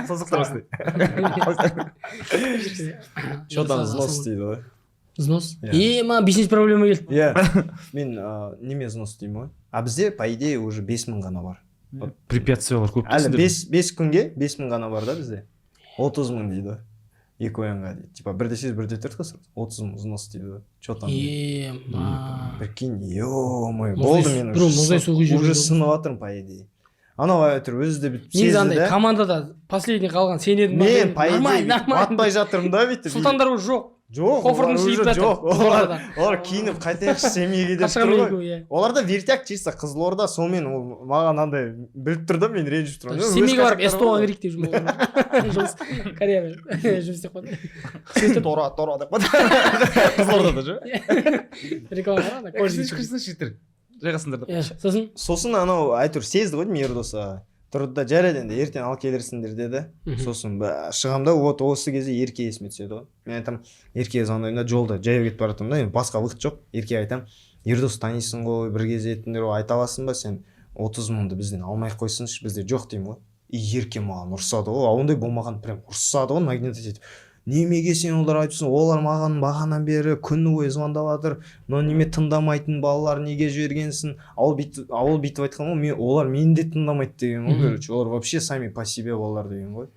Саусақтар осындай. че там взнос дейді ғой. Взнос? Иә. Е, маған бизнес проблема келді. Иә, мен неме взнос деймін ғой. А бізде, по идее, уже 5000 ғана бар. Препятствиялар көп Әлі дейсіңдер. 5 күнге 5000 ғана бар да бізде. 30 000 дейді. Екі ойынға дейді. Типа 1,8, 1,4 қой сразу. 30 000 взнос дейді ғой. Че там? Е, ма. Прикинь, ё-моё, Мұздай болды мен біреу уже мұздай су құйып жіберген уже жоқ. сынып жатырмын, по идее. Анау әйтеуір өзі де бүйтіп Негізі сезді андай да. командада последний қалған сен едің ба? Мен, по идее, Нормально, бүйтіп нормально. батпай жатырмын да бүйтіп. Сұлтандар уже жоқ. Жоқ, Кофрдың олар іші уже кетіп жатыр. жоқ, олар Қызылордадан. Олар киініп, қайтайықшы Семейге деп Қашқан тұр ғой. екеуі, иә. Оларда вертяк чисто Қызылорда. Сонымен ол маған андай біліп тұр да, мен ренжіп тұрмын. Өз Семейге барып косяктары СТО-ға ғой. кірейік деп жүрмін. Жұмыс, карьера жұмыс істеп қойды. Сөйтіп Тора, тора деп қойды Қызылордада же. Реклама бар ана Кірсінші, кірсінші, жігіттер, жайғасыңдар деп. Иә, сосын Сосын анау әйтеуір сезді ғой деймін, Ердос аға тұрды да, жарайды, енді ертең алып келерсіңдер деді. Сосын шығамын да, вот осы кезде Ерке есіме түседі ғой. Мен айтамын, Еркеге звондаймын да, жолда жаяу кетіп бара жатырмын да, енді басқа выход жоқ. Еркеге айтамын: «Ердос, танисың ғой, бір кезде еттіңдер ғой, айта аласың ба сен, 30 мыңды бізден алмай ақ қойсыншы, бізде жоқ», — деймін ғой. И Ерке маған ұрсады ғой, а ондай болмаған, прям ұрсады ғой, нагнетать етіп: «Немеге сен олар айтыпсың? Олар маған бағанадан бері күні бойы звондап жатыр, мынау неме, тыңдамайтын балалар, неге жібергенсің?» А ол бүйтіп айтқан ғой: «Мен, олар мені де тыңдамайды», — деген ғой. Короче, олар вообще сами по себе балалар деген ғой.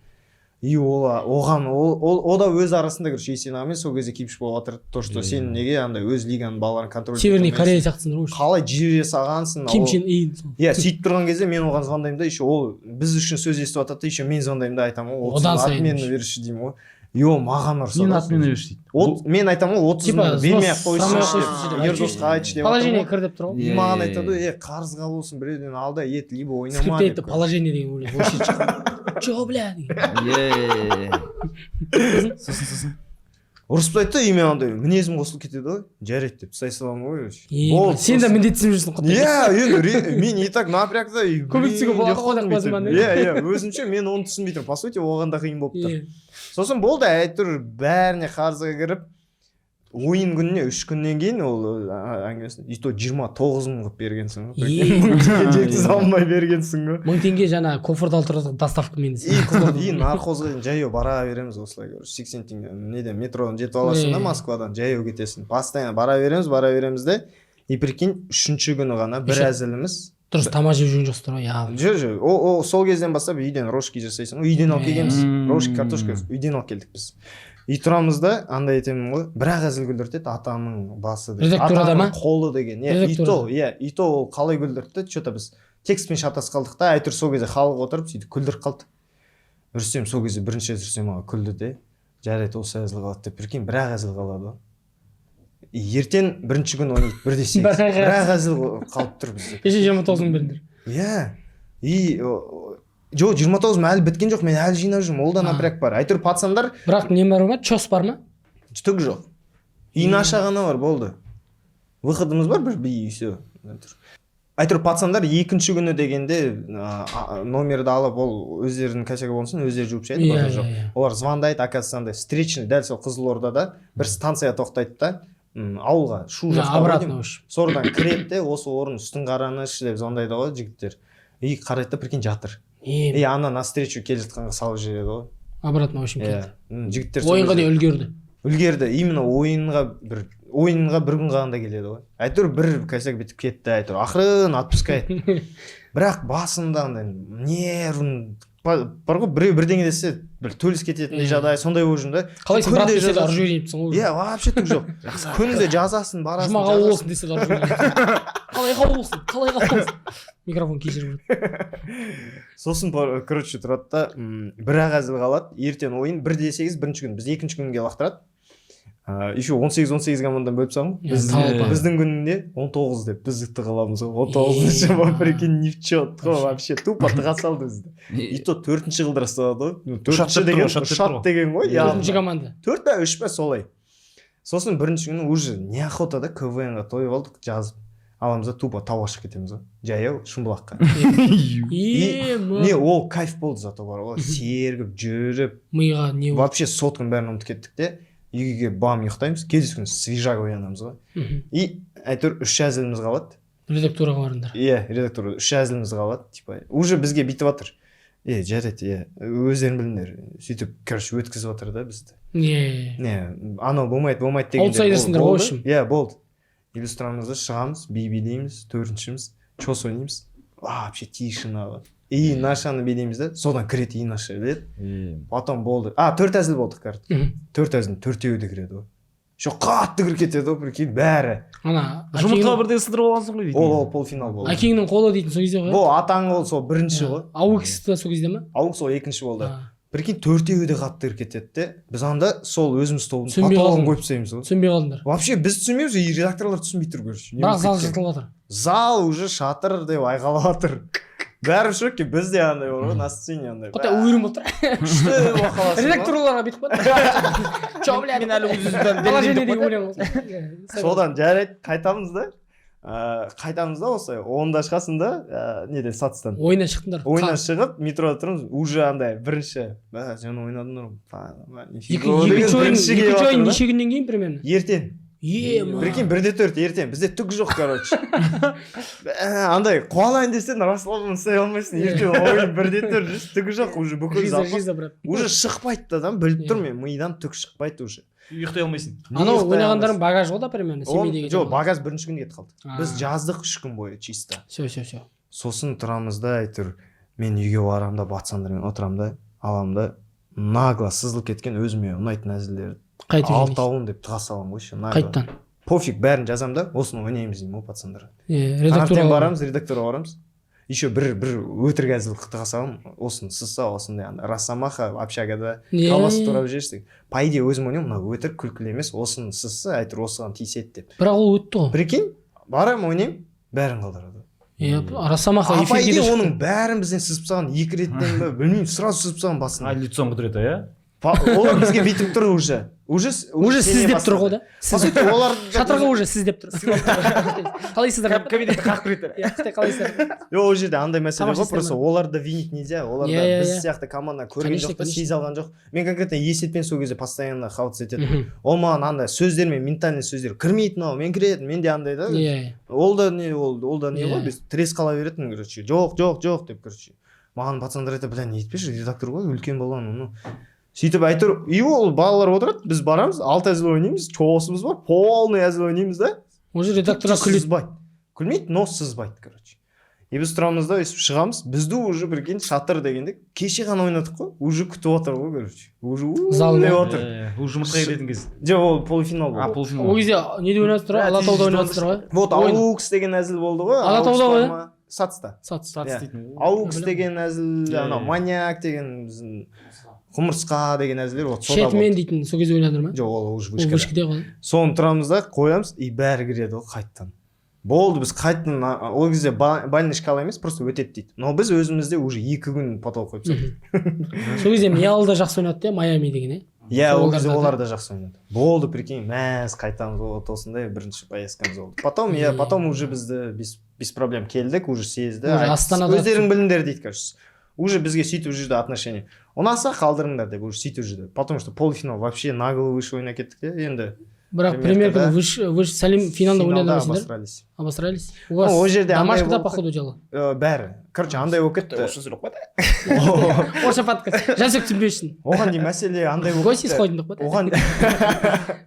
И ол оған ол да өз арасында, короче, Есен ағамен сол кезде кипиш болып жатыр, то что сен неге андай өз лиганың балаларын контроль Северный ете Корея алмайсың? сияқтысыңдар ғой. Қалай жібере салғансың? Ким Чен Ын сол. Иә, сөйтіп тұрған кезде мен оған звондаймын да, еще ол біз үшін сөз естіп жатады да, еще мен звондаймын да, айтамын ғой: Одан 30 сайын отмена берші», — деймін ғой. И ол маған ұрсады. Нені отмена берші дейді? Мен айтамын ғой, 30 Типа, мың бермей ақ взнос қойсыншы сұрамай ақ қойсыншы деп, деп. Ердосқа айтшы деп Положение жатырмын кір деп тұр ғой. ғой. И маған айтады ғой: «Е, қарызға болсын, біреуден ал да ет, либо ойнама», — Скрипте деп. айтты, положение деген өлең вообще шыққан. Че, бля, деген. Иә, сосын? Ұрысып тастайды да, и мен андай мінезім қосылып кетеді ғой, жарайды деп тастай саламын ғой, короче. Болды. Сен де міндетсініп жүрсің құттай. Иә, енді мен и так напрягта и Көмектесуге блин, болады деп ғой деп қалдым қойсың ба, бүйтіп. Иә, өзімше мен оны түсінбей тұрмын, по сути оған да қиын болып тұр. Сосын болды, әйтеуір бәріне қарызға кіріп, ойын күніне 3 күннен кейін ол әңгімесін, и то 29 мың қылып бергенсің ғой. 1000 теңге жеткізе алмай бергенсің ғой. 1000 теңге жаңа кофрды алып тұрдық доставкамен. И Нархозға дейін жаяу бара береміз осылай, короче, 80 теңге неден, метродан жетіп аласың да, Москвадан жаяу кетесің, постоянно бара береміз, бара береміз де. И прикинь, үшінші күні ғана бір әзіліміз. Дұрыс тамақ жеп жүрген жоқсыздар ғой, явно. Жоқ, ол сол кезден бастап үйден рожки жасайсың ғой, үйден алып келгенбіз. Рожки, картошка үйден алып келдік біз. И тұрамыз да, андай етемін ғой, бір ақ әзіл күлдіртеді, атаның басы деп, Редактурада атаның ма? қолы деген, иә. И то, Редактурада. иә, и то ол қалай күлдіртті, че то біз текстпен шатасып қалдық та, әйтеуір сол кезде халық отырып сөйтіп күлдіріп қалды. Рүстем сол кезде бірінші рет, Рүстем аға күлді де, жарайды, осы әзіл қалады деп. Прикинь, бір ақ әзіл қалады ғой. И ертең бірінші күн ойнайды 1 де 8. Бір ақ Бір ақ әзіл қалып тұр бізде. Кеше 29 мың бердіңдер. Иә, и жоқ, 29 мың әлі біткен жоқ, мен әлі жинап жүрмін, ол да напряг бар, әйтеуір пацандар. Бірақ не бар ма, чос бар ма? Түк жоқ, и наша ғана бар, болды, выходымыз бар бір би, и все. Әйтеуір пацандар екінші күні дегенде номерді алып, ол өздерінің косягі болсын, өздері жуып шайды, базар жоқ. Олар звондайды, оказывается, андай встречный, дәл сол Қызылордада бір станция тоқтайды да, ауылға, Шу Да, жақта ғой обратно деймін. В общем. Сордан кіреді де, осы орын үстін қараңызшы деп звондайды ғой жігіттер. И қарайды да, прикинь, жатыр. И ана навстречу келе жатқанға салып жібереді ғой. Обратно, в общем, иә келді. Жігіттер сол Ойынға кезде дейін үлгерді. Үлгерді, именно ойынға бір күн қалғанда келеді ғой. Әйтеуір бір косяк бүйтіп кетті, әйтеуір ақырын отпускает, бірақ басында андай нервім бар ғой, біреу бірдеңе десе, бір төлес кететіндей жағдай сондай болып жүрмін да. Қалайсың, брат, Күнде десе де жазасың. ұрып жіберейін депсің ғой. Иә, вообще түк жоқ, күнде жазасың, барасың, Жұма қабыл жазасың. болсын десе де ұрып жіберейін. Қалай қабыл болсын, қалай қабыл болсын, микрофон, кешіріп. Сосын короче, тұрады да, бір ақ әзіл қалады, ертең ойын 1 де 8 бірінші күн, біз екінші күнге лақтырады. Еще 18 18 командадан бөліп тастаған ғой. Иә, толпа. Біздің күнінде 19 деп біз тығыламыз ғой, 19-шы, прикинь, не в чет қой вообще, тупо тыға салды бізді, и то төртінші қылдыра салады ғой. Ну, төртінші Ұшат деп деген тұр ғой, ұшат деп ұшат тұр ғой. Деген ғой явно. Төртінші команда. Төрт па, үш па, солай. Сосын бірінші күні уже неохота да, КВН ға тойып алдық, жазып аламыз да, тупо тауға шығып кетеміз ғой жаяу, Шымбұлаққа. Не, ол кайф болды зато, бар ғой, сергіп жүріп. Миға не болды? Вообще сотканың бәрін ұмытып кеттік те, үйге келіп, бам, ұйықтаймыз, келесі күні свежак оянамыз ғой. И әйтеуір үш әзіліміз қалады. Редактураға барыңдар. Иә, редактор, үш әзіліміз қалады, типа уже бізге бүйтіп жатыр: е, жарайды, иә, өздерің біліңдер, сөйтіп, короче, өткізіп жатыр да бізді. Не, анау болмайды, болмайды дегенде Аутсайдерсіңдер ғой, в болды. общем. Иә, болды. И біз тұрамыз да, шығамыз, би билейміз, төртіншіміз, чос ойнаймыз, вообще тишина ғой. И нашаны билейміз да, содан кіреді, и наша біледі, потом болды, а төрт әзіл болдық, короче. Төрт әзілдің төртеуі де кіреді ғой, еще қатты кіріп кетеді ғой, прикинь, бәрі. Ана Жұмыртқа бірдеңе сындырып алғансың ғой дейтін. Ол полуфинал болды. Әкеңнің қолы дейтін сол кезде ғой. Бұл атаң қол сол бірінші ғой. Аукс та сол кезде ма? Аукс ол екінші болды. Прикинь, төртеуі де қатты кіріп кетеді де, біз анда сол өзіміз столдың Түсінбей потологын қалдым. қойып тастаймыз ғой. Түсінбей қалдыңдар. Вообще біз түсінбейміз, и редакторлар түсінбей тұр, короче, не Бірақ болып зал кеткенін. жыртылып жатыр. Зал уже шатыр деп айқайлап жатыр, бәрі в шоке. Біз де андай бар ғой, на сцене андай Құдай, уверен болып тұр. Күшті болып қаласың ғой. Редакторларға бүйтіп қояды: «Че, бля?» Мен әлі өз өзімді Положение деген өлең ғой. Содан, жарайды, қайтамыз да, қайтамыз да, осылай 10-да шығасың да, неден, сатыстан. Ойыннан шықтыңдар. Ойыннан шығып, метрода тұрмыз уже, андай бірінші бә, жаңа ойнадыңдар ғой, Екі, екінші ойын, бірінші келіп екінші ойын жатыр да. неше күннен кейін примерно? Ертең. Ема. Прикинь, 1 де 4 ертең, бізде түк жоқ, короче. Бә, андай қуанайын десең, расслабленно ұстай алмайсың. Ертең ойын, 1 де 4, жүз, түгі жоқ уже, бүкіл Жиза, запас жиза, брат. Уже шықпайды да, біліп Иә. тұрмын мен, мидан түк шықпайды уже. Ұйықтай алмайсың. Анау Ұйықтай ойнағандарың алмайсың. Багаж ғой да, примерно, Семейдегі. Жоқ, багаж бірінші күні кетіп қалды. А. Біз жаздық 3 күн бойы чисто. Все, все, все. Сосын тұрамыз да, әйтеуір мен үйге барамын да, пацандармен отырамын да, аламын да, нагло сызылып кеткен өзіме ұнайтын әзілдерді Қайтып жеңесің. алтауын деп тыға саламын ғой ше, нагло. Қайттан. Пофиг, бәрін жазамын да, осыны ойнаймыз деймін ғой пацандарға. Иә, Таңертең редактураға. барамыз, редакторға барамыз, еще бір өтірік әзіл тыға саламын: осыны сызса, осындай ана росомаха общагада колбаса турап жіберсек. По идее өзім ойлаймын, мына өтірік, күлкілі емес, осыны сызса, әйтеуір осыған тиіседі деп. Бірақ ол өтті ғой. Прикинь, барамын, ойнаймын, бәрін қалдырады. Иә, росомаха А по эфирге идее де шықты. оның бәрін бізден сызып тастаған екі реттен ба, білмеймін, сразу сызып тастаған А, басында. Лицом құдіреті, иә. Олар бізге бүйтіп тұр уже, Уже сене сіз деп тұр ғой бастады. да. По сути олар Шатырға уже сіз деп тұр. Қалайсыздар? Кабинетте қағып кіреді. Иә, қытай, қалайсыздар? Жоқ, ол жерде андай мәселе Тамаша ғой, просто істер. Оларды винить нельзя, олар да Иә, иә, біз иә. сияқты команда көрген Конечно, жоқ та, конечно. сезе алған жоқ. Мен конкретно Есетпен сол кезде постоянно хаваться ететінмін. Мхм. Ол маған андай сөздермен, ментальный сөздер кірмейді мынау, мен кіреді, менде андай да. Иә, иә. Ол да не, ол да не Иә. ғой, біз тірес қала беретін, короче, жоқ, жоқ, жоқ деп. Короче, маған пацандар айтады: «Бля, не етпеші, редактор ғой, үлкен бала, ну». Сөйтіп әйтеуір, и ол балалар отырады, біз барамыз, алты әзіл ойнаймыз, чоғысымыз бар, полный әзіл ойнаймыз да. Уже редакторға күледі. Сызбайды, күлмейді, но сызбайды, короче. И біз тұрамыз да, өйстіп шығамыз, бізді уже, прикинь, шатыр дегенде, кеше ғана ойнадық қой, уже күтіп отыр ғой, короче, уже «У-у» Зал деп ма? отыр. Уже жұмыртқа келетін кез. Жоқ, ол полуфинал А, болды. полуфинал. Ол кезде неде ойнап жатыр ғой? Ә, Алатауда тез ойнап жатыр ғой. Вот. Ойын. Аукс деген әзіл болды ғой. Алатауда Аукс ғой, бар ма? Сатыста. Сат. Сат Иә. істейтін. Аукс Білемін. деген әзіл, Иә, анау иә. маньяк деген, біздің құмырсқа деген әзілдер, вот сода Шетмен болды. дейтін сол кезде ойнадыңдар ма? Жоқ, ол уже Ол вышкада. Вышкіде ғой. Соны тұрамыз да, қоямыз, и бәрі кіреді ғой қайтадан. Болды, біз қайтадан ол кезде бальный шкала емес, просто өтеді дейді, но біз өзімізде уже 2 күн потолок қойып тастадық. Сол кезде Миал да жақсы ойнады иә, Майами деген, иә? Иә, ол кезде Олар да- олар да жақсы ойнады. Болды, прикинь, мәз, қайтамыз. Вот осындай бірінші поездкамыз болды. Потом, иә, потом уже бізді без проблем келдік, уже сезді. Уже Айтты, Астанада- «Өздерің біліңдер», — дейді, короче. Уже бізге сөйтіп жүрді отношение, ұнаса, қалдырыңдар деп уже сөйтіп жүрді, потому что полуфинал вообще на голову выше ойнап кеттік те енді. Бірақ Премьеркада- премьеркада выше, выше сәлем финалда ойнадыңдар ма сендер? Обосрались. Обосрались у вас? Ну, ол жерде андай Домашкада болды. по ходу дела. Бәрі, короче, андай болып кетті. Орысша сөйлеп қойды. Орысша подкаст, Жансек түсінбеу үшін. Оған дейін мәселе андай болып Гости кетті. сходим деп қойды. Оған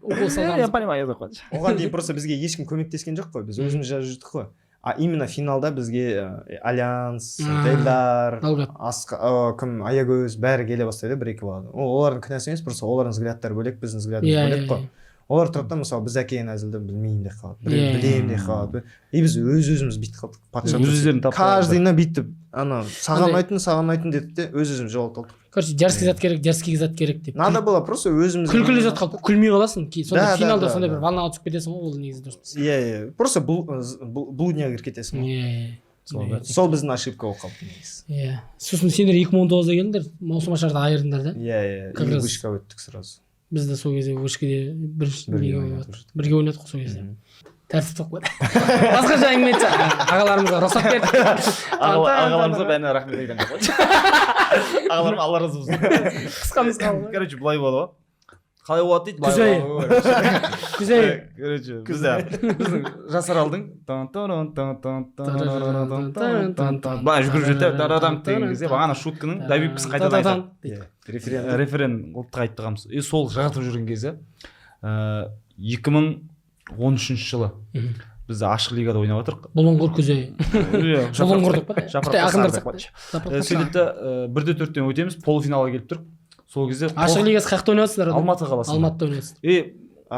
Укол Я салғанбыз. понимаю язык қойды. Оған дейін просто бізге ешкім көмектескен жоқ қой, біз өзіміз жазып жүрдік қой. А именно финалда бізге Альянс, Эльдар, Талғат. Асқа, кім, Аягөз, бәрі келе бастайды, бір екі бала. Ол олардың кінәсі емес, просто олардың взглядтары бөлек, біздің взглядымыз бөлек қой. Олар тұрады да, мысалы, біз әкелген әзілді білмеймін деп қалады, біреу білемін деп қалады, и біз өз өзіміз бүйтіп қалдық, патша. Өз өздерін тапты. Каждыйына бүйтіп, ана саған Андай- ұнайтын, саған ұнайтын дедік те, өз өзіміз жоғалтып алдық. Короче, дерзкий зат керек, дерзкий зат керек деп. Надо было просто өзіміз Күлкілі зат қалып, күлмей қаласың кейін сонда. Да, да, Финалда да, сондай да. бір волнаға түсіп кетесің ғой, ол негізі дұрыс емес. Иә, просто блудняға кіріп кетесің ғой. Иә. Сол, Иә. сол біздің ошибка болып қалды негізі. Иә, сосын сендер 2019-да келдіңдер, маусым ашарда айырдыңдар да. Иә, Как и раз- вышка өттік сразу. Біз де сол кезде вышкіде бірінші Бірге неге ойнадық. ойнадық, бірге ойнадық қой сол кезде. Тәртіп болып қойды. Басқаша әңгіме айтса, ағаларымызға рұқсат берді. Ағаларымызға бәріне рахмет айтамын деп қойшы. Ағаларым, Алла разы болсын. Қысқа нұсқа ғой. Короче, былай болады ғой, қалай болады дейді, былай Күз айы. болады ғой. Күз айы. Короче, бізде, біздің Жасаралдың былай жүгіріп жүрді да, дарадам деген кезде бағана шутканың добивкасын қайтадан айтады. Иә, референдум. Референ ұлттық айтып тұрғанбыз. И сол жаратып жүрген кезде, 2013 жылы біз ашық лигада ойнап жатырмық. Бұлыңғыр күз айы. Иә, Бұлыңғыр деп па? Жапырақ Қытай ақындар деп сияқты. қойшы. Сөйтеді да, 1 де 4-тен өтеміз, полуфиналға келіп тұрық. Сол кезде Ашық лигасы қай жақта ойнап жатсыңдар? Алматы қаласында. Алматыда ойнап жатсыңдар. И А,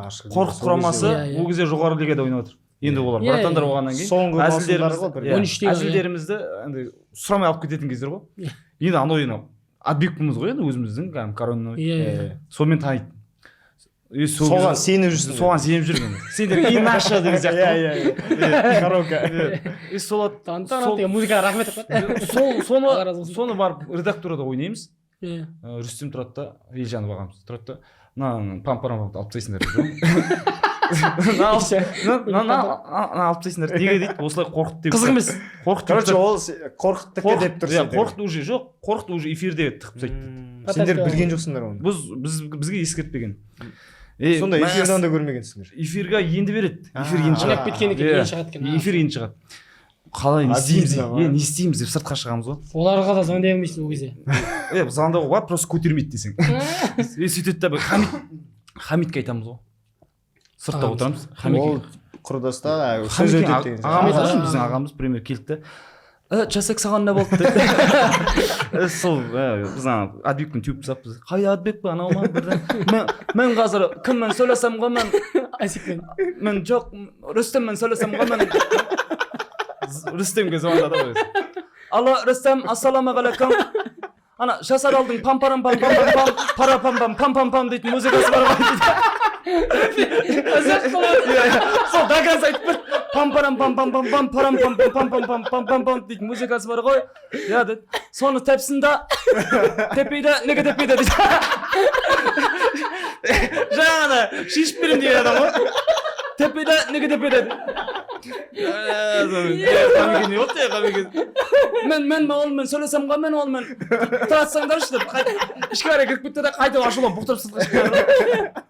ашық лига. Қорқыт Сол құрамасы кезде Иә, иә. ол кезде жоғары лигада ойнап жатыр енді. Олар Иә, братандар иә. болғаннан кейін Соңғы маусымдары әзілдерімізді ғой бір. Иә, 13-тегі, иә. әзілдерімізді андай сұрамай алып кететін кездер ғой. Иә. Енді анау енді Адбекпіз ғой енді, өзіміздің кәдімгі коронный. Иә. Сонымен таниды. И сол Соған кезде- сеніп жүрсің. Соған сеніп жүрген. Сендер и наша деген сияқты ғой. Иә, иә, коронка. И сол Тан тан деген музыкаға рахмет деп қояды. Сол соны Алла разы болсын. Соны барып редактурада ойнаймыз. Иә. Рүстем тұрады да, Елжанов ағамыз тұрады да, мынаны пам парам алып тастайсыңдар дейді. Мынаны алып тастайсыңдар неге дейді, осылай Қорқыт деп. Қызық емес. Қорқыт. Короче, ол Қорқыттікі деп тұр Иә. сендер. Қорқыт уже жоқ, Қорқыт уже эфирде тығып тастайды. Сендер білген жоқсыңдар оны. Біз бізге ескертпеген. Сонда эфирдан да көрмегенсіңдер. Эфирге енді береді, эфир енді Ойнап шығады. кеткен екен. Иә. Енді шығады екен. Эфир енді шығады. Қалай, не істейміз? Обидно ма? Е, не істейміз деп сыртқа шығамыз ғой. Оларға да звондай алмайсың ол кезде. Е, звондауға болады, просто көтермейді десең. Е, сөйтеді да, бір Хамитке айтамыз ғой, сыртта Ағамыз. отырамыз Хамитке. Ол құрдаста сөз Хамит өтеді деген. ағамыз Ағамыз. ғой, біздің ағамыз пример келді да, «Жасек, саған не болды?» – деді. Сол біз ана Адбекпен теуіп тастаппыз. Қайда Адбек па, анау ма бірден. Мен қазір кіммен сөйлесем ғой мен? Асекпен. Мен жоқ, Рүстеммен сөйлесем ғой мен. Рүстемге звондады ғой. Алло, Рүстем, ассалаумағалейкум. Ана Жасаралдың пам парам пам пам пам пам пара пам пам пам пам пам дейтін музыкасы бар ғой дейді. Иә, сол до конца айтып берді. Пам парам пам пам пам пам парам пам пам пам пам пам пам пам пам дейтін музыкасы бар ғой, иә, деді. Соны тепсін да, теппейді, неге теппейді дейді. Жаңағыда шешіп беремін деген адам ғой. Теппейді, неге теппейді? Қамеке не болды, Қамеке? Мен онымен сөйлесем ғой, мен онымен, тұра тұрсаңдаршы деп қайтып ішке қарай кіріп кетті да, қайтып ашуланып бұқтырып сыртқа шығып кетті.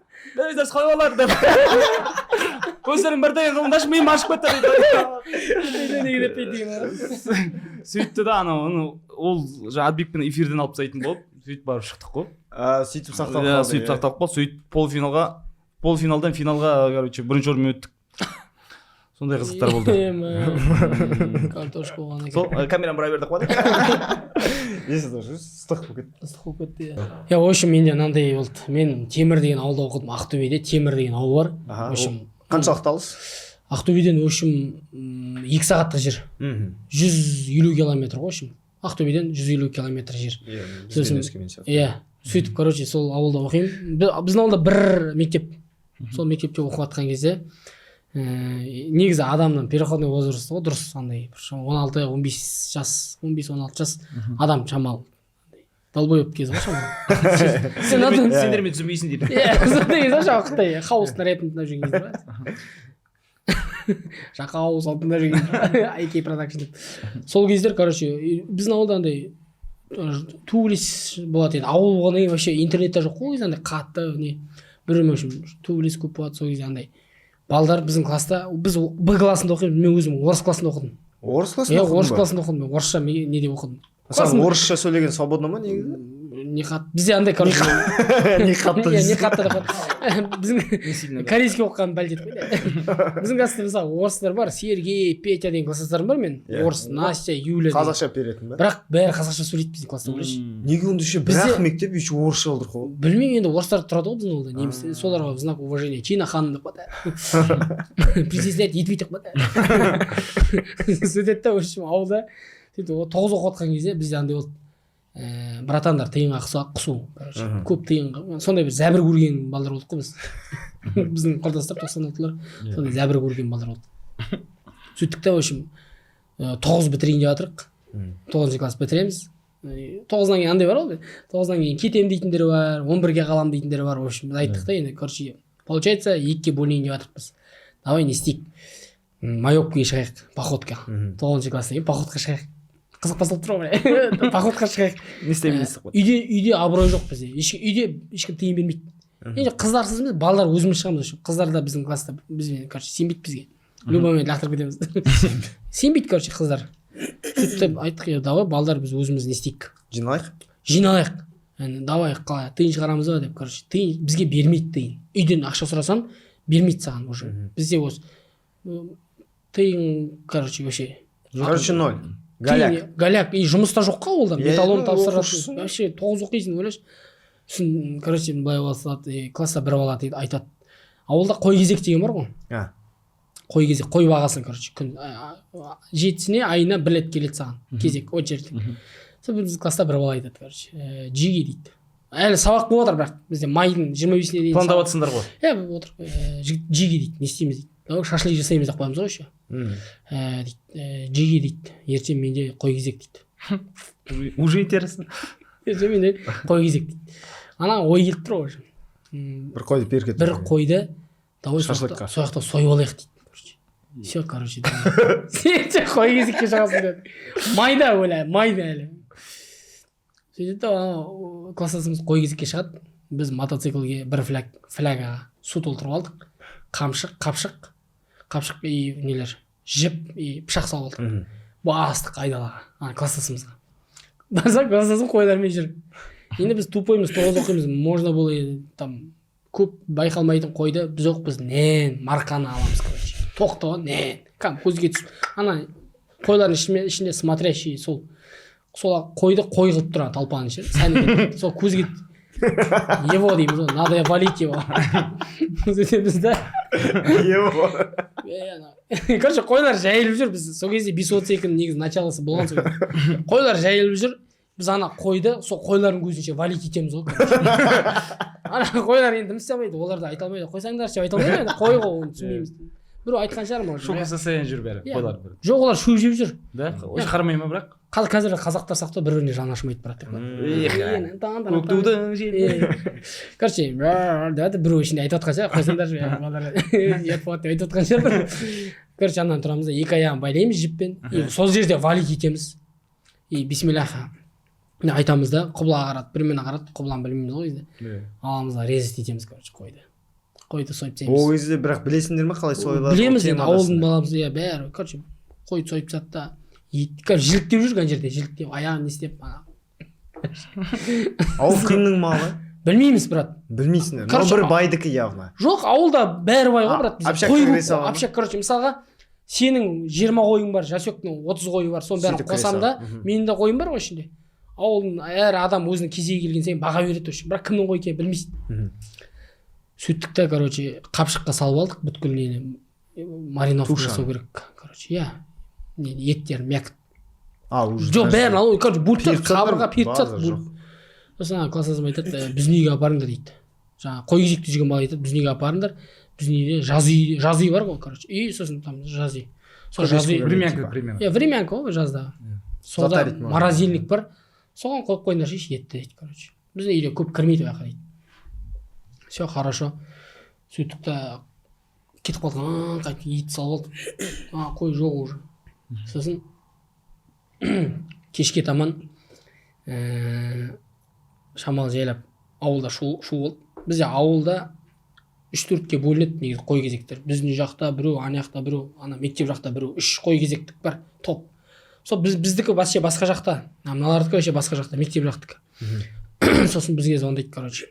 Қойып алады деп, өздерің бірдеңе қылыңдаршы, миым ашып кетті дейді. Неге теппейді деген. Сөйтті да, анау оны ол жаңағы Адбекпен эфирден алып тастайтын болып, сөйтіп барып шықтық қой. Сөйтіп сақталып Иә, қалды. сөйтіп сақталып қалды. Сөйтіп полуфиналға, полуфиналдан финалға, короче, бірінші орынмен өттік. Сондай қызықтар болды. Картошка болған екен. Сол камераны бұра бердік қой. Есте тоже ыстық болып кетті. Ыстық болып кетті, иә. Иә, в общем, менде мынандай болды. Мен Темір деген ауылда оқыдым. Ақтөбеде Темір деген ауыл бар. В общем, Қаншалықты алыс? Ақтөбеден, в общем, 2 сағаттық жер, 150 километр ғой. В общем, Ақтөбеден 150 километр жер. Иә. Сосын- Өскемен сияқты. Иә, сөйтіп, короче, сол ауылда оқимын. Біздің ауылда бір мектеп. Сол мектепте оқып жатқан кезде, негізі адамның переходной возраст ғой, дұрыс, андай бір 16, 15 жас, 15, 16 жас адам шамалы долбоеб кезі ғой шамалы. Сен адам Сендермен түсінбейсің дейді. Иә, сондай кез ғой шамалы, қытай хаустың рэпін тыңдап жүрген кез ғой, Жақаус тыңдап жүрген, Айкей продакшн деп. Сол кездер, короче, біздің ауылда андай төбелес болады енді. Ауыл болғаннан кейін вообще интернет те жоқ қой ол кезде, андай қатты не бір, в общем, төбелес көп болады. Сол кезде андай балдар біздің класста, біз Б классында оқимыз, мен өзім орыс классында оқыдым. Орыс классында Иә. оқыдың Орыс ба? классында оқыдым мен, орысша неде оқыдым. Сен Классында- орысша сөйлеген свободно ма негізі? Не қатты, бізде андай, короче, Не қатты. Иә, не қатты деп қояды. Біздің корейский оқыған бәле дейді ғой. Біздің класста, мысалы, орыстар бар, Сергей, Петя деген класстастарым бар мен. Орыс, Настя, Юля деген. Қазақша беретін ба? Бірақ бәрі қазақша сөйлейді біздің класста, ойлашы. Неге онда еще бір Бізде- ақ мектеп, еще орысша болдық қой? Білмеймін енді, орыстар тұрады ғой біздің ауылда, неміс. Соларға в знак уважения Чина ханым деп қояды, присоединять етпейді деп қояды. Сөйтеді да, в общем, ауылда сөйтіп тоғыз оқып жатқан кезде бізде андай болды, братандар, тиынға құсу, короче. Көп тиынға сондай бір зәбір көрген балдар болдық қой біз. Біздің құрдастар, 96-лар, сондай зәбір көрген балдар болды. Сөйттік та, в общем, тоғыз бітірейін деп жатырық. Тоғызыншы класс бітіреміз. Тоғыздан кейін андай бар ғой, тоғыздан кейін кетемін дейтіндер бар, 11-ге қаламын дейтіндер бар. В общем, біз айттық та енді, короче, получается, екіге бөлінейін деп жатырмыз. Давай, не істейік, маевкаға шығайық, походка. Тоғызыншы класстан кейін походқа шығайық. Қызық басталып тұр ғой міне. Походқа шығайық. Не істеймін дейсіз ғой. Үйде абырой жоқ бізде. Үйде ешкім тыйым бермейді енді, қыздарсыз емес, балалар өзіміз шығамыз. В общем, қыздар да біздің класста бізбен, короче, сенбейді бізге, любой момент лақтырып кетеміз, сенбейді, короче, қыздар. Сөйтіп айттық: «Е, давай, балдар, біз өзіміз не істейік?» Жиналайық. Жиналайық енді, давай, қалай, тиын шығарамыз ба деп. Короче, тиын бізге бермейді, тиын. Үйден ақша сұрасаң, бермейді саған уже. Бізде осы тиын, короче, вообще. Короче, ноль. Голяк. Тиын, голяк. И жұмыста жоқ қой ауылда. Иә, Металлолом ну, тапсыратын. оқушысың. Вообще тоғыз оқисың, ойлашы. Сосын, короче, былай басталады. Класста бір бала дейді, айтады, ауылда қой кезек деген бар ғой. Қой кезек, қой бағасың, короче, күн жетісіне, айына бір рет келеді саған кезек, очередь. Сол бір біздің класста бір бала айтады, короче, жиги дейді. Әлі сабақ болып жатыр, бірақ бізде майдың 25-іне дейін. Пландап жатсыңдар ғой. Иә, отыр. Жігіт, жиги дейді, не істейміз дейді. Давай шашлык жасаймыз деп қоямыз ғой еще. Дейді, жиги дейді, ертең менде қой кезек дейді. Уже интересно. Ертең менде қой кезек дейді. Ана ой келіп тұр ғой уже. Бір қойды періп бір қойды давай сол Шашлыкқа. Сол жақта сойып алайық дейді, короче. Все, короче, сен қой кезекке шығасың деді. Майда өлә, майда әлі. Сөйтеді да, анау класстасымыз қой кезекке шығады. Біз мотоциклге бір флягаға су толтырып алдық, қамшық, қапшық и нелер, жіп и пышақ салып алдық. Бастық айдалаға, ана класстасымызға. Барсақ, класстасым қойлармен жүр. Енді біз тупоймыз, 9 оқимыз, можно было там көп байқалмайтын қойды біз жоқпыз, нен марканы аламыз, короче, тоқты ғой, нен кәдімгі көзге түсіп, ана қойлардың ішінде смотрящий сол қойды қой қылып тұр, ана толпаның ше, сәні, сол көзге его дейміз ғой, надо валить его, сөйтеміз да. Его. Короче, қойлар жайылып жүр. Біз сол кезде 5:32-нің негізі началосы болған. Сол кезде қойлар жайылып жүр. Біз ана қойды сол қойлардың көзінше валить етеміз ғой, короче. Ана қойлар енді дым істей алмайды, олар да айта алмайды, қойсаңдаршы деп айта алмайды енді, қой ғой, оны түсінбейміз. Біреу айтқан шығар, может. Шоковый состояние жүр бәрі. Иә. Қойлар бәрі. Жоқ, олар шөп жеп жүр. Да, еш қарамай ма бірақ? Қазір қазақтар сияқты бір біріне жаны ашымайды, брат, деп. Эх, Көк көк тудың желі. Короче, деп біреу ішінде айтып жатқан шығар, қойсаңдаршы, балалар, ұят болады деп айтып жатқан шығар. Короче, анан тұрамыз да, екі аяғын байлаймыз жіппен и сол жерде валить етеміз. И бисмиллах айтамыз да, құбылаға қарады, примерно қарады, құбыланы білмейміз ғой кезде. Аламыз да, резать етеміз, короче, қойды. Қойды сойып Ол тастаймыз. кезде бірақ білесіңдер ме, қалай сойылады? Білеміз енді, ауылдың баламыз, иә, бәрі. Короче, қойды сойып тастады да, ет, короче, жіліктеп жүр ана жерде, жіліктеп, аяғын не істеп, ана. Ауыл кімнің малы? Білмейміз, брат. Білмейсіңдер. Но Короче, бір байдікі явно. Жоқ, ауылда бәрі бай ғой, брат. Бізде Общакқа қой кіре көп қой. салады ма? Общак, короче, мысалға, сенің 20 қойың бар, Жасөктің 30 қойы бар, соның бәрін Сөйтіп кіре қосамын да, салады. Менің де қойым бар ғой ішінде. Ауылдың әр адам өзінің кезегі келген сайын баға береді вообще, бірақ кімнің қойы екенін білмейсің. Сөйттік та, короче, қапшыққа салып алдық бүткіл нені, мариновка Тушаны. жасау керек, короче, иә, не, еттерін, мякоть. А, уже. Жоқ, бәрін алу, короче, бөліп тастадық, Пиіп тастадыңдар қабырға ма? пиіп тастадық, Базар бөліп. жоқ. Сосын ана класстасым айтады, біздің үйге апарыңдар дейді. Жаңағы қой кезекте жүрген бала айтады, біздің үйге апарыңдар, біздің үйде жаз үй, жаз үй бар ғой, короче, үй, сосын там жаз үй. Сол жаз үй. Времянка Типа. примерно. Иә, времянка ғой жаздағы. Сонда Затарить можно. морозильник бар, соған қойып қойыңдаршы етті дейді, короче. Біздің үйде көп кірмейді ол жаққа дейді. Все хорошо. Сөйттік та, кетіп қалдық, қайтып ет салып алдық. А, қой жоқ уже. Сосын кешке таман шамалы жайлап ауылда шу болды. Бізде ауылда үш төртке бөлінеді негізі қой кезектер. Біздің жақта біреу, ана жақта біреу, ана мектеп жақта біреу, үш қой кезектік бар топ. Сол біздікі вообще басқа жақта, а мыналардікі вообще басқа жақта, мектеп жақтікі. Сосын бізге звондайды, короче.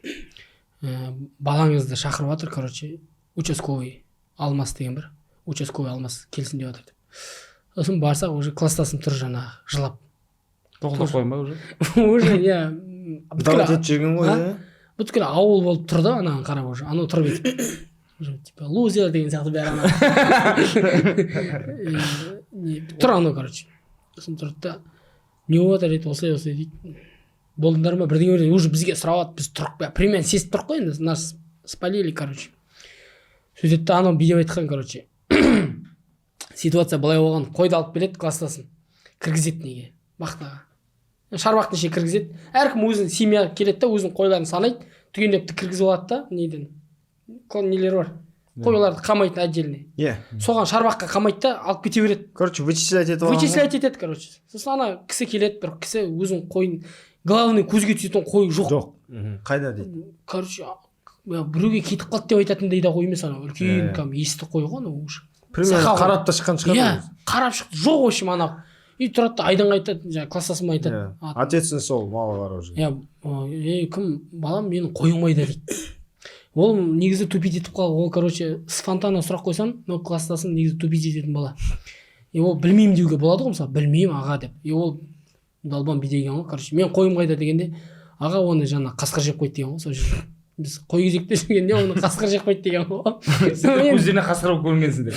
Балаңызды шақырып жатыр, короче, участковый Алмас деген бір, участковый Алмас келсін деп жатыр деп. Сосын барсақ, уже класстасым тұр жаңағы, жылап. Тоқтап қойын ба уже? Уже, иә. Давать етіп жүрген ғой, А? иә. Бүткіл ауыл болып тұр да, анаған қарап уже, анау тұр бүйтіп. Уже типа лузер деген сияқты бәрі ана. Не, тұр анау, короче. Сосын тұрды да, не болып жатыр дейді, осылай осылай дейді. Болдыңдар ма, бірдеңе бірдеңе, уже бізге сұрап жатыр, біз тұрып, примерно сезіп тұрық қой енді, нас спалили, короче. Сөйтеді да, анау бүйтіп айтқан, короче. Ситуация былай болған, қойды алып келеді класстасын, кіргізеді неге, бақтаға. Шарбақтың ішіне кіргізеді. Әркім өзінің семья келеді да, өзінің қойларын санайды, түгендеп кіргізіп алады да, неден. Нелері бар. Қойларды қамайтын отдельный. Иә. Соған шарбаққа қамайды да, алып кете береді. Короче, вычислять етіп алған ғой. Вычислять етеді, короче. Сосын ана кісі келеді, бір кісі өзінің қойын, главный көзге түсетін қой жоқ. Жоқ. Қайда дейді? Короче, біреуге кетіп қалды деп айтатындай да қой емес анау. Үлкен Иә. кәдімгі есті қой ғой анау уже. Примерно Сақа ғой. қарап та шыққан шығар. Иә, қарап шықты. Жоқ, в общем, анау. И тұрады да, Айданға айтады, жаңағы класстасыма айтады. Иә. А, Ответственный сол малы бар уже. Иә, ей, кім, балам, менің қойым қайда дейді. Ол негізі тупить етіп қалды. Ол, короче, с фонтана сұрақ қойсам, но класстасым негізі тупить ететін бала. И ол білмеймін деуге болады ғой, мысалы, білмеймін аға деп. И ол долбан бүйдеген ғой, короче, мен қойым қайда дегенде, аға оны жаңа қасқыр жеп қойды деген ғой сол жерде. Біз қой кезекте жүргенде оны қасқыр жеп қойды деген ғой. Сендер көздеріне қасқыр болып көрінгенсіңдер.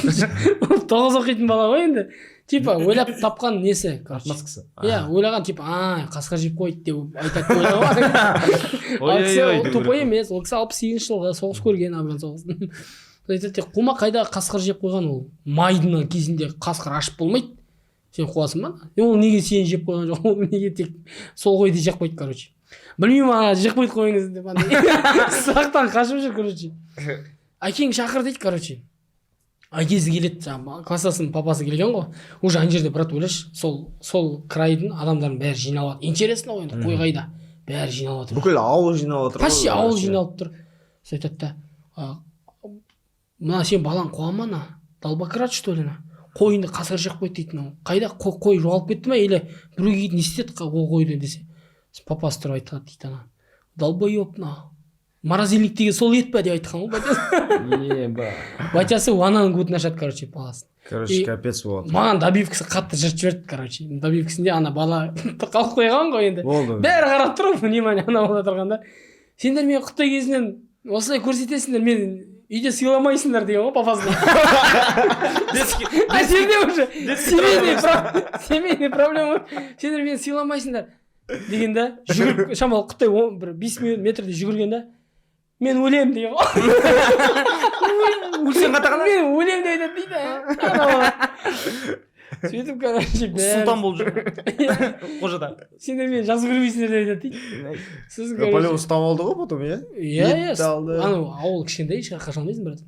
9 оқитын бала ғой енді, типа ойлап тапқан несі, короче. Отмазкасы. Иә, ойлаған, типа, а, қасқыр жеп қойды деп айтады деп ойлаған. Ал кісі Ой-ой-ой ол деу тупой керек. емес, ол кісі 68-жылғы соғыс көрген, Афган соғысын. Айтады де, қума, қайда қасқыр жеп қойған, ол майдың кезінде қасқыр ашып болмайды, сен қуасың ба? Е, ол неге сені жеп қойған жоқ, ол неге тек сол қойды жеп қойды? Короче, білмеймін, ана жеп қойды қойыңыз деп, андай сұрақтан қашып жүр. Короче, әкең шақыр дейді. Короче, әкесі келеді, жаңағы класстасының папасы келген ғой. Уже ана жерде, брат, ойлашы, сол крайдың адамдарының бәрі жиналып жатыр, интересно ғой енді, қой қайда, бәрі жиналып жатыр. Бүкіл ауыл жиналып отыр ғой, Почти ауыл короче. жиналып тұр. Сол айтады да: «А, мына сен балаң қуа ма, ана долбократ, что ли, ана қойыңды қасқыр жеп қойды дейді, мынау қайда, қой жоғалып кетті ма или біреу не істеді ол қойды?» десе, папасы тұрып айтады дейді: «Ана долбоеб, мына морозильник деген сол ет па?» деп айтқан ғой батясы. Еба. Батясы ананың көтін ашады, короче, баласын. Короче, капец болады. Маған добивкасы қатты жыртып жіберді. Короче, добивкасінде ана бала қалып қойған ғой енді. Болды. Бәрі қарап тұр ғой, внимание, ана бала тұрғанда: «Сендер мені құттай кезінен осылай көрсетесіңдер, мен үйде сыйламайсыңдар», — деген ғой папасына. А сенде уже семейный проблема, «сендер мені сыйламайсыңдар» деген да. Жүгіріп, шамалы құттай бір 5 метрде жүгірген да, «мен өлемін» деген ғой. Өлсең қатағана. «Мен өлемін» деп айтады дейді ана бала. Сөйтіп, короче, бәрі Сұлтан болып жүр қожада. «Сендер мені жақсы көрмейсіңдер» деп айтады дейді. Сосын, По-любому короче, ұстап алды ғой потом, иә? Иә. Етті алды. Анау ауыл кішкентай, ешқайда қаша алмайсың, брат.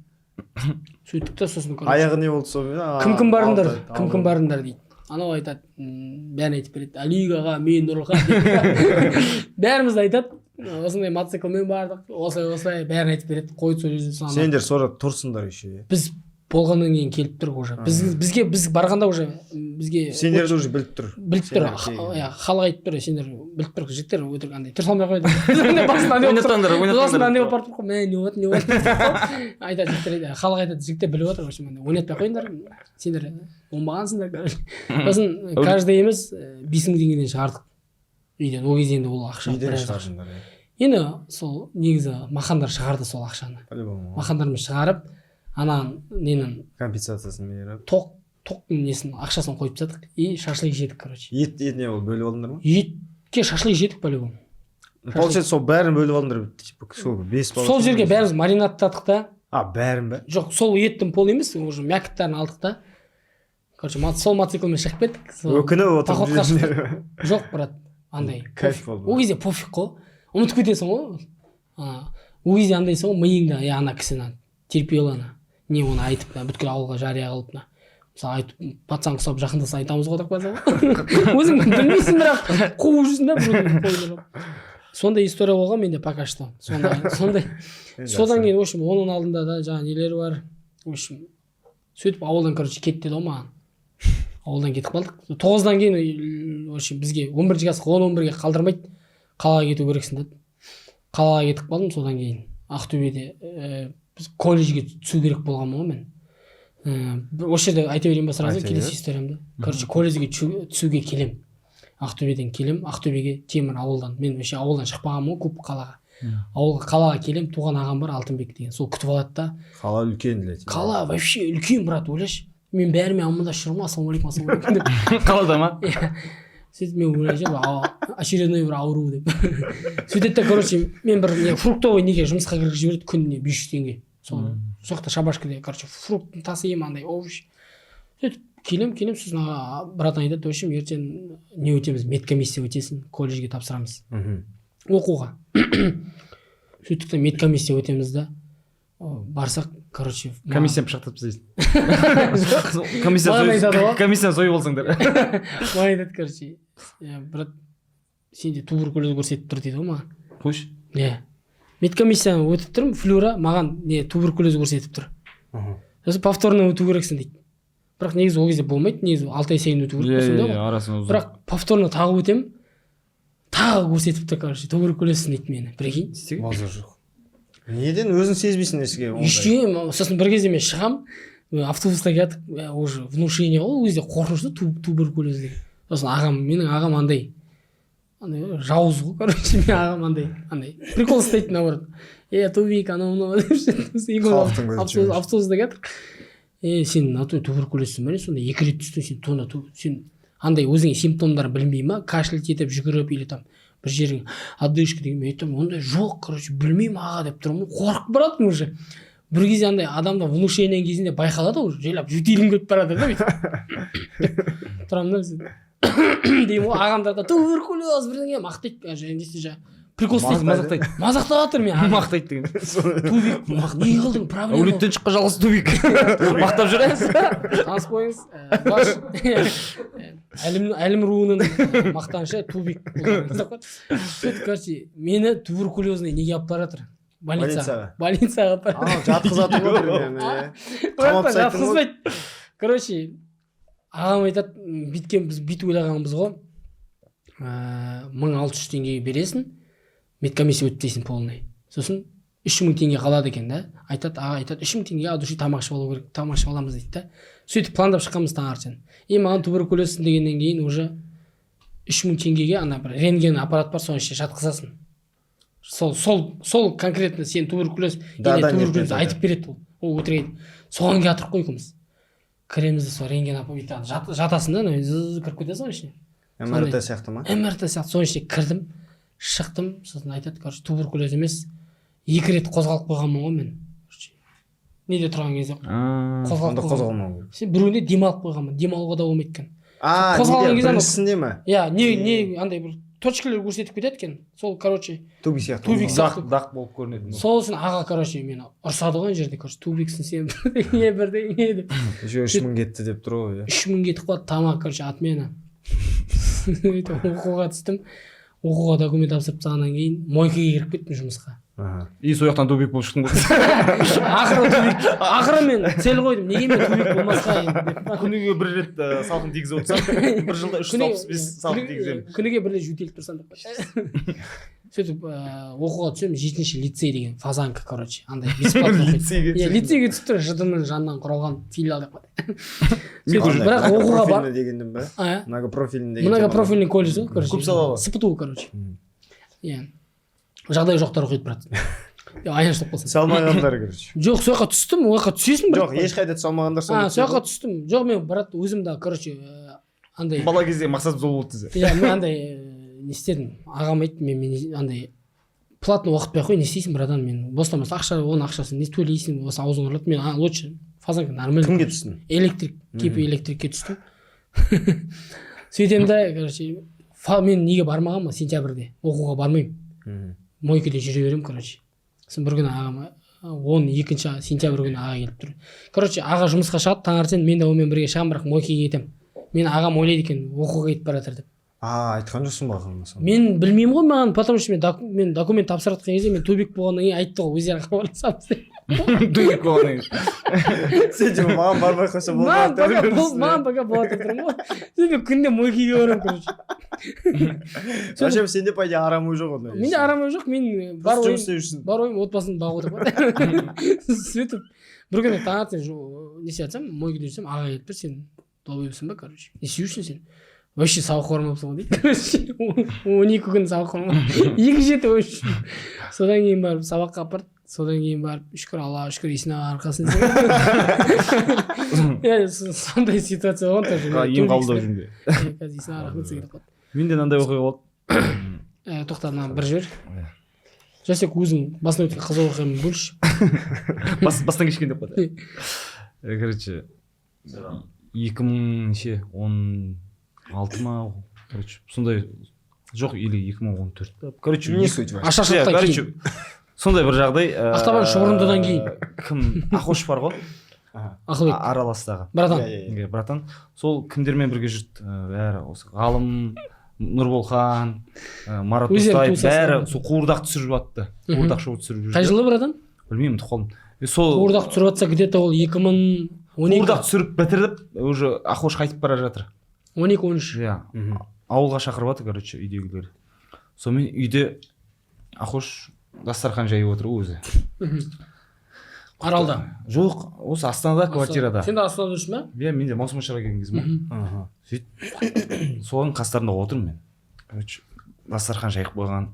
Сөйттік та, сосын, короче, Аяғы не болды сонымен? «Кім кім барыңдар, алды, кім кім алды. барыңдар?» — дейді. Анау айтады, бәрін айтып береді: Алик аға, мен, Нұрхан дейді. Бәрімізді айтады, осындай мотоциклмен бардық, осылай осылай, бәрін айтып береді. Қойды сол жерде. Соны Сендер сол жақта тұрсыңдар еще, иә? Біз болғаннан кейін келіп тұр уже. Бізге, біз барғанда уже бізге Сендерді уже біліп тұр. Біліп тұр. Сендер келген. Иә, халық айтып тұр, сендер біліп тұр, жігіттер, өтірік андай тұра салмай қойды. Біз басында андай болып тұр. Ойнатпаңдар. Біз Ойнатпаңдар. басында андай болып барып тұрық қой, мә, не болады, не болады деп қой. Айтады жігіттер, айтады, халық айтады: «Жігіттер біліп отыр, в общем, андай ойнатпай ақ қойыңдар, сендер оңбағансыңдар». Короче, сосын каждый емес, 5000 теңгеден шығардық үйден. Ол кезде енді ол ақша Үйден біраз ақша. шығардыңдар, иә? Енді сол негізі махандар шығарды сол ақшаны. По-любому. Махандармен шығарып, ана ненің Компенсациясын беріп. Тоқтың несін, ақшасын қойып тастадық и шашлык жедік, короче. Ет не болды, бөліп алдыңдар ма? Етке шашлык жедік по любому. Получается, сол бәрін бөліп алдыңдар, типа, сколько, бес бала? Сол жерге бәріміз маринадтадық та. А, бәрін ба? Жоқ, сол еттің пол емес, уже мякоттарын алдық та, короче, сол мотоциклмен шығып кеттік. Сол Өкініп отырып походқа жүрсіңдер. Жоқ, брат, андай Кайф пофиг. болды. Ол кезде пофиг қой, ұмытып кетесің ғой. А, ол кезде андайсың ғой миыңда, е, ана кісіні терпела, ана не, оны айтып, мына бүткіл ауылға жария қылып, мына мысалы айтып, пацан ұқсап жақындаса айтамыз ғой деп қойсаң ғой, өзің білмейсің, бірақ қуып жүрсің да біреуді қойдырып. Сондай история болған менде пока что, сондай. Содан кейін, в общем, оның алдында да жаңағы нелер бар, в общем, сөйтіп ауылдан, короче, кет деді ғой маған. Ауылдан кетіп қалдық 9-дан кейін. В общем, бізге 11-классқа, 10-11-ге қалдырмайды, қалаға кету керексің деді. Қалаға кетіп қалдым. Содан кейін Ақтөбеде біз колледжге түсу керек болғанмын ғой мен. Осы жерде айта берейін ба сразу Айта келесі бер. историямды? Короче, колледжге түсуге келем, Ақтөбеден келем Ақтөбеге, темір ауылдан. Мен вообще ауылдан шықпағанмын ғой көп қалаға. Ауылға, қалаға келем. Туған ағам бар, Алтынбек деген, сол күтіп алады да. Қала үлкен для тебя. Қала вообще үлкен, брат, ойлашы, мен бәрімен амандасып жүрмін ғой: «Ассалаумағалейкум, ассалаумағалейкум», — деп. Қалада ма? Иә. Сөйтіп мен ойлаймын, очередной бір ауру деп. Сөйтеді да, короче, мен бір не, фруктовый неге жұмысқа кіргізіп жібереді, күніне 500 теңге. Сол жақта шабашкаде, короче, фрукт тасимын, андай овощ. Сөйтіп келем, сосын аға, братан айтады: «В общем, ертең не өтеміз, медкомиссия өтесің, колледжге тапсырамыз оқуға». Сөйттік та, медкомиссия өтеміз да. Барсақ, короче, Комиссияны пышақтап тастайсың. Комиссия. Маған айтады ғой. Комиссияны сойып алсаңдар. Маған айтады, короче: «Иә, брат, сенде туберкулез көрсетіп тұр», — дейді ғой маған. Қойшы. Иә, медкомиссияны өтіп тұрмын, флюра маған не, туберкулез көрсетіп тұр. Сосын «повторно өту керексің» дейді. Бірақ негізі ол кезде болмайды, негізі 6 ай сайын өту керек сондай ғой. Арасын ұзын. Бірақ повторно тағы өтемін, тағы көрсетіп тұр, короче, туберкулезсің дейді мені, прикинь. Базар жоқ, неден өзің сезбейсің несіге ондай? Ештеңе. Сосын бір кезде мен шығамын, автобуста келатып, уже внушение ғой, ол кезде қорқынышты туберкулез деген. Сосын ағам, менің ағам андай Андай жауыз ғой, короче, менің ағам андай прикол ұстайды, наоборот. Е, тубик, анау мынау деп ше. Халықтың көзінше. Автобуста келатыр. Е, сен в натуре туберкулезсің ба, не? Сонда екі рет түстің сен, тона сен андай өзіңе симптомдар білінбей ма, кашлять етіп жүгіріп или там бір жерің одышка деген. Мен айтамын: ондай жоқ, короче, білмеймін, аға, деп тұрмын ғой. Қорқып баратырмын уже. Бір кезде андай адамда внушение кезінде байқалады ғой, жайлап жөтелгім келіп бара жатыр да, бүйтіп тұрамын да деймін ғой. Ағамдар да туберкулез бірдеңе мақтайды, және десе жаңағы прикол ұстайды. Мазақтайды. Мазақтап жатыр мен ағам. Мақтайды деген. Тубик, не қылдың, проблема? Әулеттен шыққан жалғыз тубик, мақтап жүресіз. Танысып қойыңыз, баш әлім руының мақтанышы тубик. Сөйтіп, короче, мені туберкулезный неге алып бара жатыр? Больницаға. Больницаға. Больницаға алып бара. Анау жатқызатын ғой примерно, иә. Қамап тастайтын ғой. Жатқызбайды. Короче, ағам айтады: бүйткен, біз бүйтіп ойлағанбыз ғой, 1600 теңгеге бересің, медкомиссия өтпейсің полный, сосын 3000 теңге қалады екен да. Айтады, аға айтады: 3000 теңгеге от души тамақ ішіп алу керек, тамақ ішіп аламыз, дейді да. Сөйтіп пландап шыққанбыз таңертең. И маған туберкулезсің дегеннен кейін уже 3000 теңгеге ана бір рентген аппарат бар, соның ішіне жатқызасың, сол конкретно сен туберкулез Да, или да, нет, туберкулез нет, айтып береді. Ол өтірік айтады. Соған келатырық қой екеуміз. Кіреміз де, сол рентген аппарат бүйтіп жатасың да, ана зыз кіріп кетесің ғой ішіне. МРТ сияқты ма? МРТ сияқты. Соның ішіне кірдім, шықтым. Сосын айтады: короче, туберкулез емес, екі рет қозғалып қойғанмын ғой мен. Короче, неде тұрған кезде қозғалып Онда қойғанмын. қозғалмау керек. Сен біреуінде демалып қойғанмын, демалуға да болмайды екен. А, Қозғалған неде, кезде анау- біріншісінде ме? Иә, не андай бір точкалар көрсетіп кетеді екен сол, короче. Тубик сияқты. Тубик ғой. сияқты. Дақ, дақ болып көрінетін. Сол үшін аға, короче, мені ұрсады ғой ана жерде: короче, тубиксің сен, бірдеңе бірдеңе деп. Еще 3000 кетті деп тұр ғой, иә. 3000 кетіп қалды, тамақ, короче, отмена. Сөйтіп оқуға түстім. Оқуға документ тапсырып тастағаннан кейін мойкаға кіріп кеттім жұмысқа. И сол жақтан тубик болып шықтың ғой. Ақыры тубик, ақыры мен цель қойдым: неге мен тубик болмасқа енді деп. Күніге бір рет салқын тигізіп отырсам, бір жылда 365 салқын тигіземін. Күніге бір рет жөтеліп тұрсам деп. Сөйтіп оқуға түсемін, жетінші лицей деген, Фазанка, короче, андай бесплатно оқиды. Лицейге. Иә, лицейге түсіп тұр, ЖД ның жанынан құралған филиал деп қояды. Сөйтіп, Андай бірақ оқуға бар многопрофильный дегенден ба? А? Многопрофильный деген. Многопрофильный колледж ғой, короче. Көп салалы. СПТУ, короче. Иә, жағдайы жоқтар оқиды, брат. Аянышты болып қалсаң. Түсе алмағандар, короче. Жоқ, сол жаққа түстім, ол жаққа түсесің, брат. Жоқ, ешқайда түсе алмағандар. А, Сонда. сол жаққа түстім. Жоқ, мен, брат, өзім де, короче, андай Бала кезде мақсат сол болды десе. Иә, мен андай не істедім, ағам айтты: мен андай платно оқытпай ақ қой, не істейсің, братан, мен бостан бос ақша, оның ақшасын не төлейсің, осы аузың ұрылады. Мен лучше Фазанка нормально. Кімге түстің? Электрик, КИП электрикке түстім. Сөйтемін да, короче, мен неге бармағанмын, сентябрьде оқуға бармаймын, мойкада жүре беремін, короче. Сосын бір күні ағам, 12 сентябрь күні аға келіп тұр. Короче, аға жұмысқа шығады таңертең, мен де онымен бірге шығамын, бірақ мойкаға кетемін. Мен ағам ойлайды екен, оқуға кетіп бара жатыр деп. А, айтқан жоқсың ба ағаңа сонда? Мен білмеймін ғой маған, потому что мен документ тапсырып жатқан кезде мен тубик болғаннан кейін айтты ғой, өздері хабарласамыз деп. Тубик болғаннан кейін. Сен типа маған бармай қойса Маған болмайды пока деп бол, маған пока болады деп тұрмын ғой. Сөйтіп мен күнде мойкаға барамын, короче. Вообще сенде, по идее, арам ой жоқ ондай. Менде арам ой жоқ, мен бар Просто ойым жұмыс істеп жүрсің. Бар ойым отбасын бағу деп. Сөйтіп бір күні таңертең не істеп жатсам, мойкада жүрсем, аға келіп тұр: сен долбоебсың ба, короче, не істеп жүрсің сен вообще, сабаққа бармапсың ғой, дейді. Короче, 12 күн сабаққа бармаған, екі жеті вообще. Содан кейін барып сабаққа апарды. Содан кейін барып, шүкір Аллаға, шүкір Есен аға арқасында. Иә, сондай ситуация болған тоже. Ем қабылдап жүрмін бе? Қазір Есен аға рахмет сізге деп қалды. Менде мынандай оқиға болды. Тоқта, мынаны бір жібер. Жасек, өзің басынан өткен қызық оқиғамен бөлісші. Бастан кешкен деп қойды. Короче, екі мың неше, 16 ма, короче, сондай, жоқ, или 2014 па, короче. Не суть важно. Иә, Ашаршылықтан короче, кейін. сондай бір жағдай. Ақтабан шұбырындыдан кейін. Кім, Ақош бар ғой. Ақылбек. Араластағы. Братан. Иә, иә, иә. Иә, братан, сол кімдермен бірге жүрді, бәрі осы Ғалым, Нұрболхан, Марат Өздері Достаев, туысасы. бәрі сол қуырдақ түсіріп жатты. Қуырдақ шоу түсіріп жүрді. Қай жылы, братан? Білмеймін, ұмытып қалдым. И сол Қуырдақ түсіріп жатса, где то ол 2012. Қуырдақ түсіріп бітіріп, уже Ақош қайтып бара жатыр. 12, 13. Иә. Ауылға шақырып жатыр, короче, үйдегілер. Сонымен үйде Ақош дастархан жайып отыр ғой өзі. Аралда? Жоқ, осы Астанада, квартирада. Сен де Астанада жүрсің ба? Иә, мен де маусымашарға келген кезім ғой. Сөйтіп, соның қастарында отырмын мен, короче. Дастархан жайып қойған.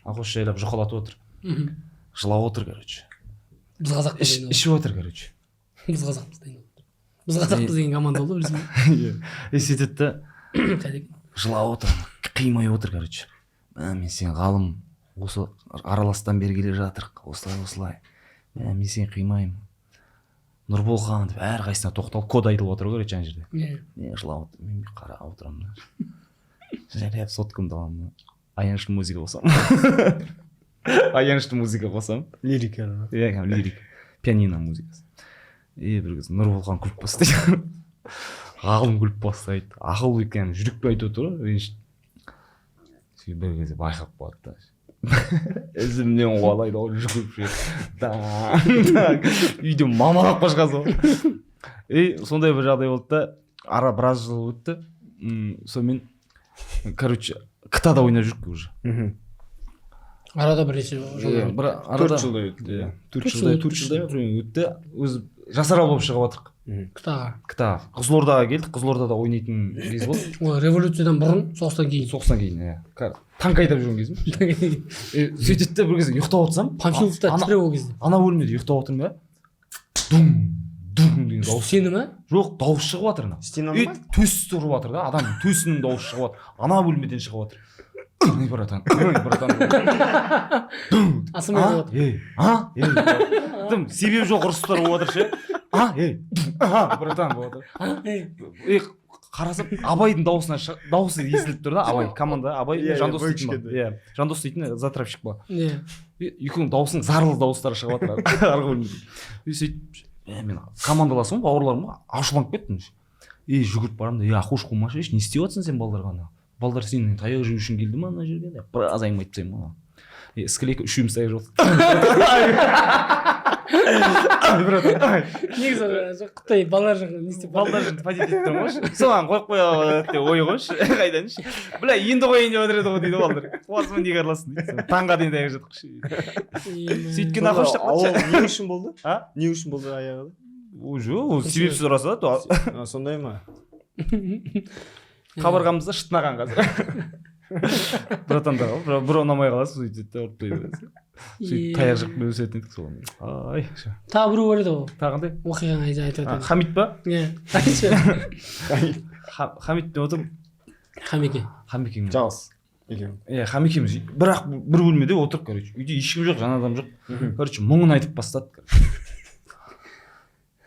Ақош жайлап жұқалатып отыр. Жылап отыр, короче. Біз қазақпыз. Ішіп отыр, короче. Біз қазақпыз деген. Біз қазақпыз деген команда болды, білесің бе? Иә. Сөйтеді да жылап отыр, қимай отыр, короче. Мен сен ғалым, осы араластан бері келе жатырық, осылай осылай. Мен сені қимаймын. Нұрболхан деп әрқайсысына тоқталып код айтылып отыр, короче, ана жерде. Мен жылап отыр, мен қарап отырамын да. Жайлап соткамды аламын да. Аянышты музыка қосамын. Аянышты музыка қосамын. Лирика. Иә, лирика. Пианино музыкасы. И бір кезде Нұрболхан күліп бастайды. Ғалым күліп бастайды. Ақыл екен, жүрекпен айтып отыр ғой. Сөйтіп бір кезде байқап қалады да. Ізімнен қуалайды ғой, жүгіріп жүреді. Үйде мамалап қашқансың ғой. И сондай бір жағдай болды да, ара біраз жыл өтті. Сонымен, короче, КТА-да ойнап жүрдік уже. Арада бірнеше жыл өтті. 4 жылдай өтті. 4 жылдай өтті. Өзі жасарал болып шығып жатырық. КТА-ға. КТА. Қызылордаға келдік, Қызылордада ойнайтын кез болды. Ой, революциядан бұрын, соғыстан кейін. Соғыстан кейін, иә. Танк айдап жүрген кезім. Сөйтеді де бір кезде ұйықтап отырсам, Панфиловта тірі ол кезде. Ана бөлмеде ұйықтап отырмын да. Дум, дум деген дауыс. Сені ме? Жоқ, дауыс шығып жатыр ана. Стенаны ма? Төс тұрып жатыр да, адам төсінің дауысы шығып жатыр. Ана бөлмеден шығып жатыр. Ей, братан, ей, братан. Асылмай болып жатыр. Ей, а? Ей. Тым себеп жоқ ұрыстар болып жатыр ше. А, ей, а, братан болып жатыр. Ей, қарасам Абайдың дауысына дауысы естіліп тұр да, Абай команда, Абай Жандос дейтін. Иә, Жандос дейтін затравщик бала. Иә. Екеуінің дауысының зарлы дауыстары шығып жатыр арғы бөлмеде. И сөйтіп, мен командаласым, бауырларым ашуланып кеттім. И жүгіріп барамын да, ей, ақош қумашы, не істеп жатсың сен балдарға ана? Балдар сенің таяқ жеу үшін келді ма ана жерге деп біраз әңгіме айтып тастаймын ғой. Склейка үшеуміз таяқ жеп. Негізі Қытай балалар жағы не істеп балалар жағы патент етіп тұрмын ғой. Соған қойып қоя деп ой қойшы қайданшы. Бля, енді қояйын деп отыр еді ғой дейді балдар. Қуасың неге араластың дейді. Таңға дейін таяқ жедік. Сөйткен ақош деп қалды. Не үшін болды? А? Не үшін болды аяғы? Жоқ, ол себепсіз ұраса да. Сондай ма? Қабырғамызда шытынаған қазір. Братандар ғой, бір ұнамай қаласың, сөйтеді де ұрып тастайды. Сөйтіп таяқ жеп өсетін едік соған. Ай, тағы біреу бар еді ғой. Тағы қандай? Оқиғаны айтып өтеді. Хамит па? Иә. Айтшы. Хамит деп отырмын. Хамеке. Хамекең. Жалғыз. Екеуі. Иә, Хамекеміз. Бірақ бір бөлмеде отырып, короче, үйде ешкім жоқ, жан адам жоқ. Короче, мұңын айтып бастады.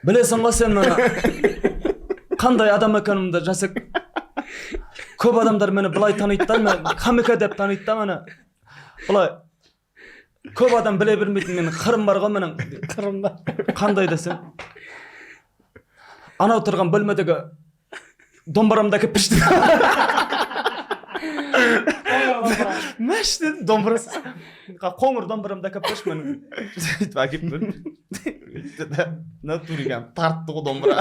Білесің ғой сен мені қандай адам екенімді, Жасек. Көп адамдар мені былай таниды да, мен Хамеке деп таниды да мені. Былай көп адам біле бермейтін менің қырым бар ғой менің. Қырым ба? Қандай десем, анау тұрған бөлмедегі домбырамды әкеп пішті. Мәш дедім, домбырасы. Қоңыр домбырамды әкеп пішті менің. Сөйтіп әкеп бердім. Натуре кәдімгі тартты ғой домбыра.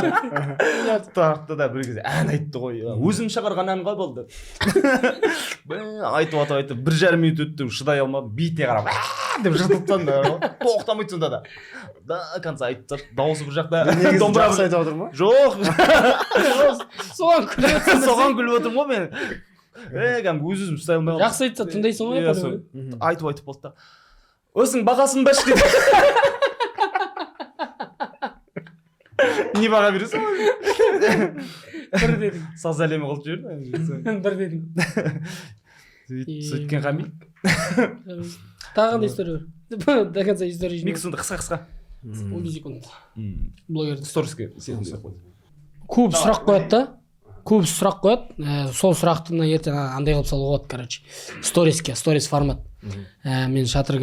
Тартты да бір кезде ән айтты ғой. Өзім шығарған ән ғой болды. Айтып атып айтып 1,5 минут өтті, шыдай алмадым, бетіне қарап деп жыртылып тастадым. Тоқтамайды сонда да. До конца айтып тастады. Дауысы бір жақта. Домбыра жақсы айтып отыр ма? Жоқ. Соған күліп отырсың. Соған күліп отырмын ғой мен. Кәдімгі өз өзім ұстай алмай қалдым. Жақсы айтса тыңдайсың ғой. Айтып айтып болды да. Өзің бағасын берші дейді. Не баға бересің? Бір дедің. Саз әлемі қылып жіберді. Бір дедің. Сөйткен Хамит. Тағы қандай история бар? До конца история. Микс сонда қысқа-қысқа. 15 секунд. Блогерді. Сториске. Көп сұрақ қояды да. Көп сұрақ қояды. Сол сұрақты мына ертең андай қылып салуға болады, короче. Сториске, сторис формат. Мен Шатыр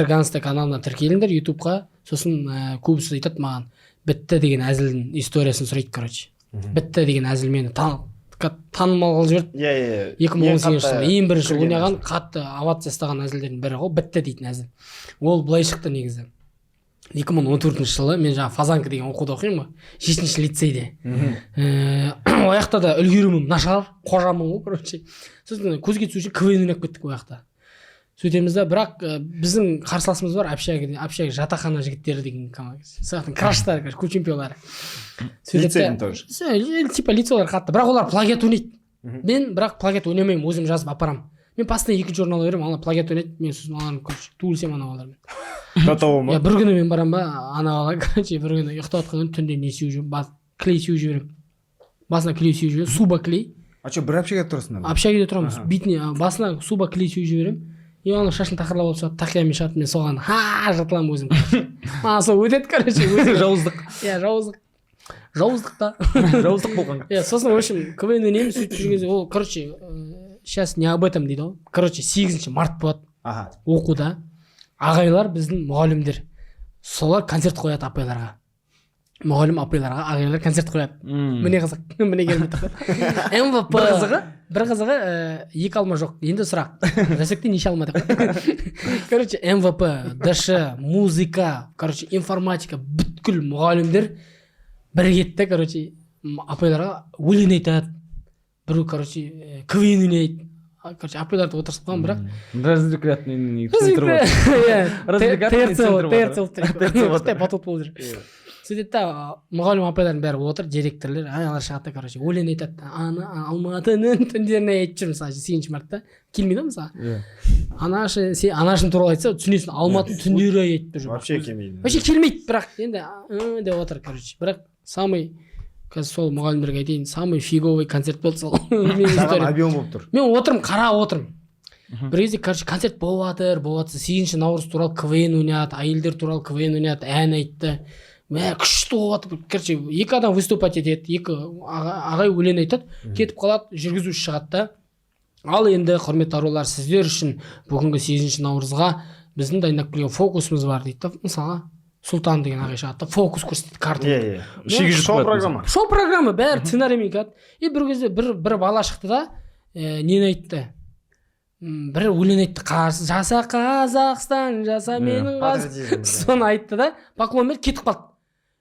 Ганста каналына тіркеліңдер ютубқа. Сосын көбісі айтады маған, бітті деген әзілдің историясын сұрайды, короче. Бітті деген әзіл мені танымал қылып жіберді. Иә. 2018 жылы ең бірінші ойнаған, қатты овация ұстаған әзілдердің бірі ғой, бітті дейтін әзіл. Ол былай шықты негізі. 2014 жылы мен жаңа Фазанка деген оқуда оқимын ғой, 7-ші лицейде. Ол жақта да үлгерімім нашар, қожамын ғой, короче. Сосын көзге түсу үшін КВН ойнап кеттік ол жақта. Сөйтеміз да, бірақ біздің қарсыласымыз бар, общага жатақхана жігіттері деген команда. Соның краштары, короче, клуб чемпиондары. Лицейдің тоже. Типа лицейлер қатты, бірақ олар плагиат ойнайды. Мен бірақ плагиат ойнамаймын, өзім жазып апарам. Мен постоянно екінші орын ала беремін, ана плагиат ойнайды, мен сосын аналармен, короче, төбелесемін ана балалармен. До того ма? Иә, бір күні мен барамын ба, ана бала, короче, бір күні ұйықтап жатқан күні түнде не сеуіп жүремін, клей сеуіп жіберемін, басына клей сеуіп жіберемін, суба клей. А че, бір общагада тұрасыңдар ма? Общагада тұрамыз. Бетіне, басына суба клей сеуіп жіберемін, и ана шашын тақырлап алып шығады, тақиямен шығады, мен соған ха жыртыламын өзім. Маған сол өтеді, короче, өзім. Жауыздық. Иә, жауыздық, жауыздық та. Жауыздық болған. Иә, сосын, в общем, КВН ойнаймыз. Сөйтіп жүрген кезде ол, короче, сейчас не об этом дейді ғой. Короче, 8 март болады. Оқуда ағайлар, біздің мұғалімдер, солар концерт қояды апайларға, мұғалім апайларға ағайлар концерт қояды. Міне қызық, міне керемет. МВП. Бір қызығы? Бір қызығы, екі алма жоқ. Енді сұрақ: Жасекте неше алма деп. Короче, МВП, ДШ, музыка, короче, информатика, бүткіл мұғалімдер бірігеді да, короче, апайларға өлең айтады біреу, короче, КВН ойнайды. Короче, апайларды отырғызып қойған, бірақ Развлекательный центр болады. Иә. Развлекательный ТРЦ центр болады. ТРЦ болып тұр, Қытай батут болып жүр. Сөйтеді да, мұғалім апайлардың бәрі отыр, директорлер, аналар шығады да, короче, өлең айтады. Ана Алматының түндеріне айтып жүр, мысалы, 8 мартта келмейді ғой, мысалы. Анашы, сен анашың туралы айтса, түсінесің, Алматының түндері айтып тұр. Вообще келмейді. Вообще келмейді, бірақ енді деп отыр, короче. Бірақ самый, қазір сол мұғалімдерге айтайын, самый фиговый концерт болды сол. Менің Саған историям. Объем болып тұр. Мен отырмын, қарап отырмын. Бір кезде, короче, концерт болып жатыр, болып жатса, 8 наурыз туралы КВН ойнады, әйелдер туралы КВН ойнады, ән айтты, мә, күшті болып жатыр. Короче, екі адам выступать етеді, екі ағай өлең айтады, кетіп қалады. Жүргізуші шығады да: «Ал енді, құрметті арулар, сіздер үшін бүгінгі 8 наурызға біздің дайындап келген фокусымыз бар», — дейді да. Мысалға, Сұлтан деген ағай шығады да, фокус көрсетеді, карта. Иә, иә. Шеге жұтып Шоу қояды. программа. Шоу программа, бәрі сценариймен келеді. И бір кезде бір бала шықты да, нені айтты, бір өлең айтты: «Жаса, Қазақстан, жаса, менің Патриотизм. Соны айтты да, поклон беріп кетіп қалды.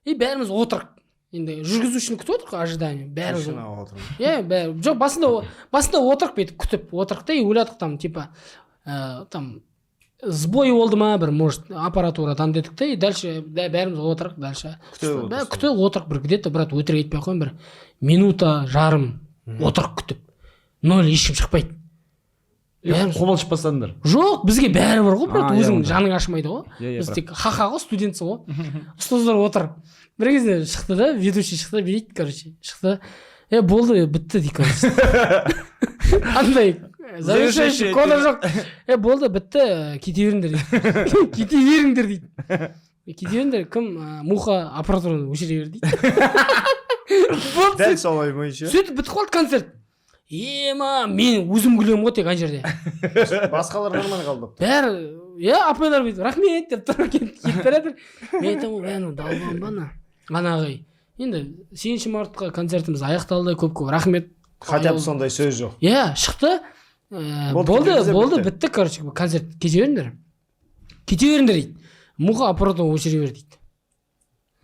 И бәріміз отырық, енді жүргізушіні күтіп отырық, ожидание, бәріміз. Тишина отырмын. Иә, бәрі жоқ, басында отырық, бүйтіп күтіп отырық та, и ойладық, там типа там сбой болды ма бір, может, аппаратурадан дедік та. И дальше бәріміз отырық дальше. Күтіп Бәрі отырсың. Күтіп отырық. Бір где то, брат, өтірік айтпай ақ қояйын, бір минута жарым отырық күтіп, ноль, ешкім шықпайды. Бәріміз- Қобалжып бастадыңдар. Жоқ, бізге бәрібір ғой, брат. А, иә, Өзің онда. жаның ашымайды ғой. Иә, Біз бірақ. тек ха-ха ғой, студентсің ғой. Ұстаздар отыр. Бір кезде шықты да, ведущий шықты, бүйтеді, короче, шықты: «Е, болды, бітті», — дейді. Короче, андай завершающий кода жоқ. «Е, болды, бітті, кете беріңдер», — дейді. «Кете беріңдер», — дейді. «Кете беріңдер, кім, муха, аппаратураны өшіре бер», — дейді. Болды. Дәл солай бойынша. Сөйтіп бітіп қалды концерт. Ема, мен өзім күлемін ғой тек ана жерде. Басқалар нормально қабылдап. Бәрі, иә, апайлар бүйтіп «рахмет» деп тұрып кетіп бара жатыр. Мен айтамын ғой: «Мә, долбан ба ана ана ағай?» Енді 8 мартқа концертіміз аяқталды, көп көп рахмет. Хотя бы сондай сөз жоқ. Иә, шықты. Болды, болды, кетеміз де, болды, бітті. Бітті, короче, концерт, «кете беріңдер, кете беріңдер», — дейді. «Муха, аппаратураны өшіре бер», — дейді,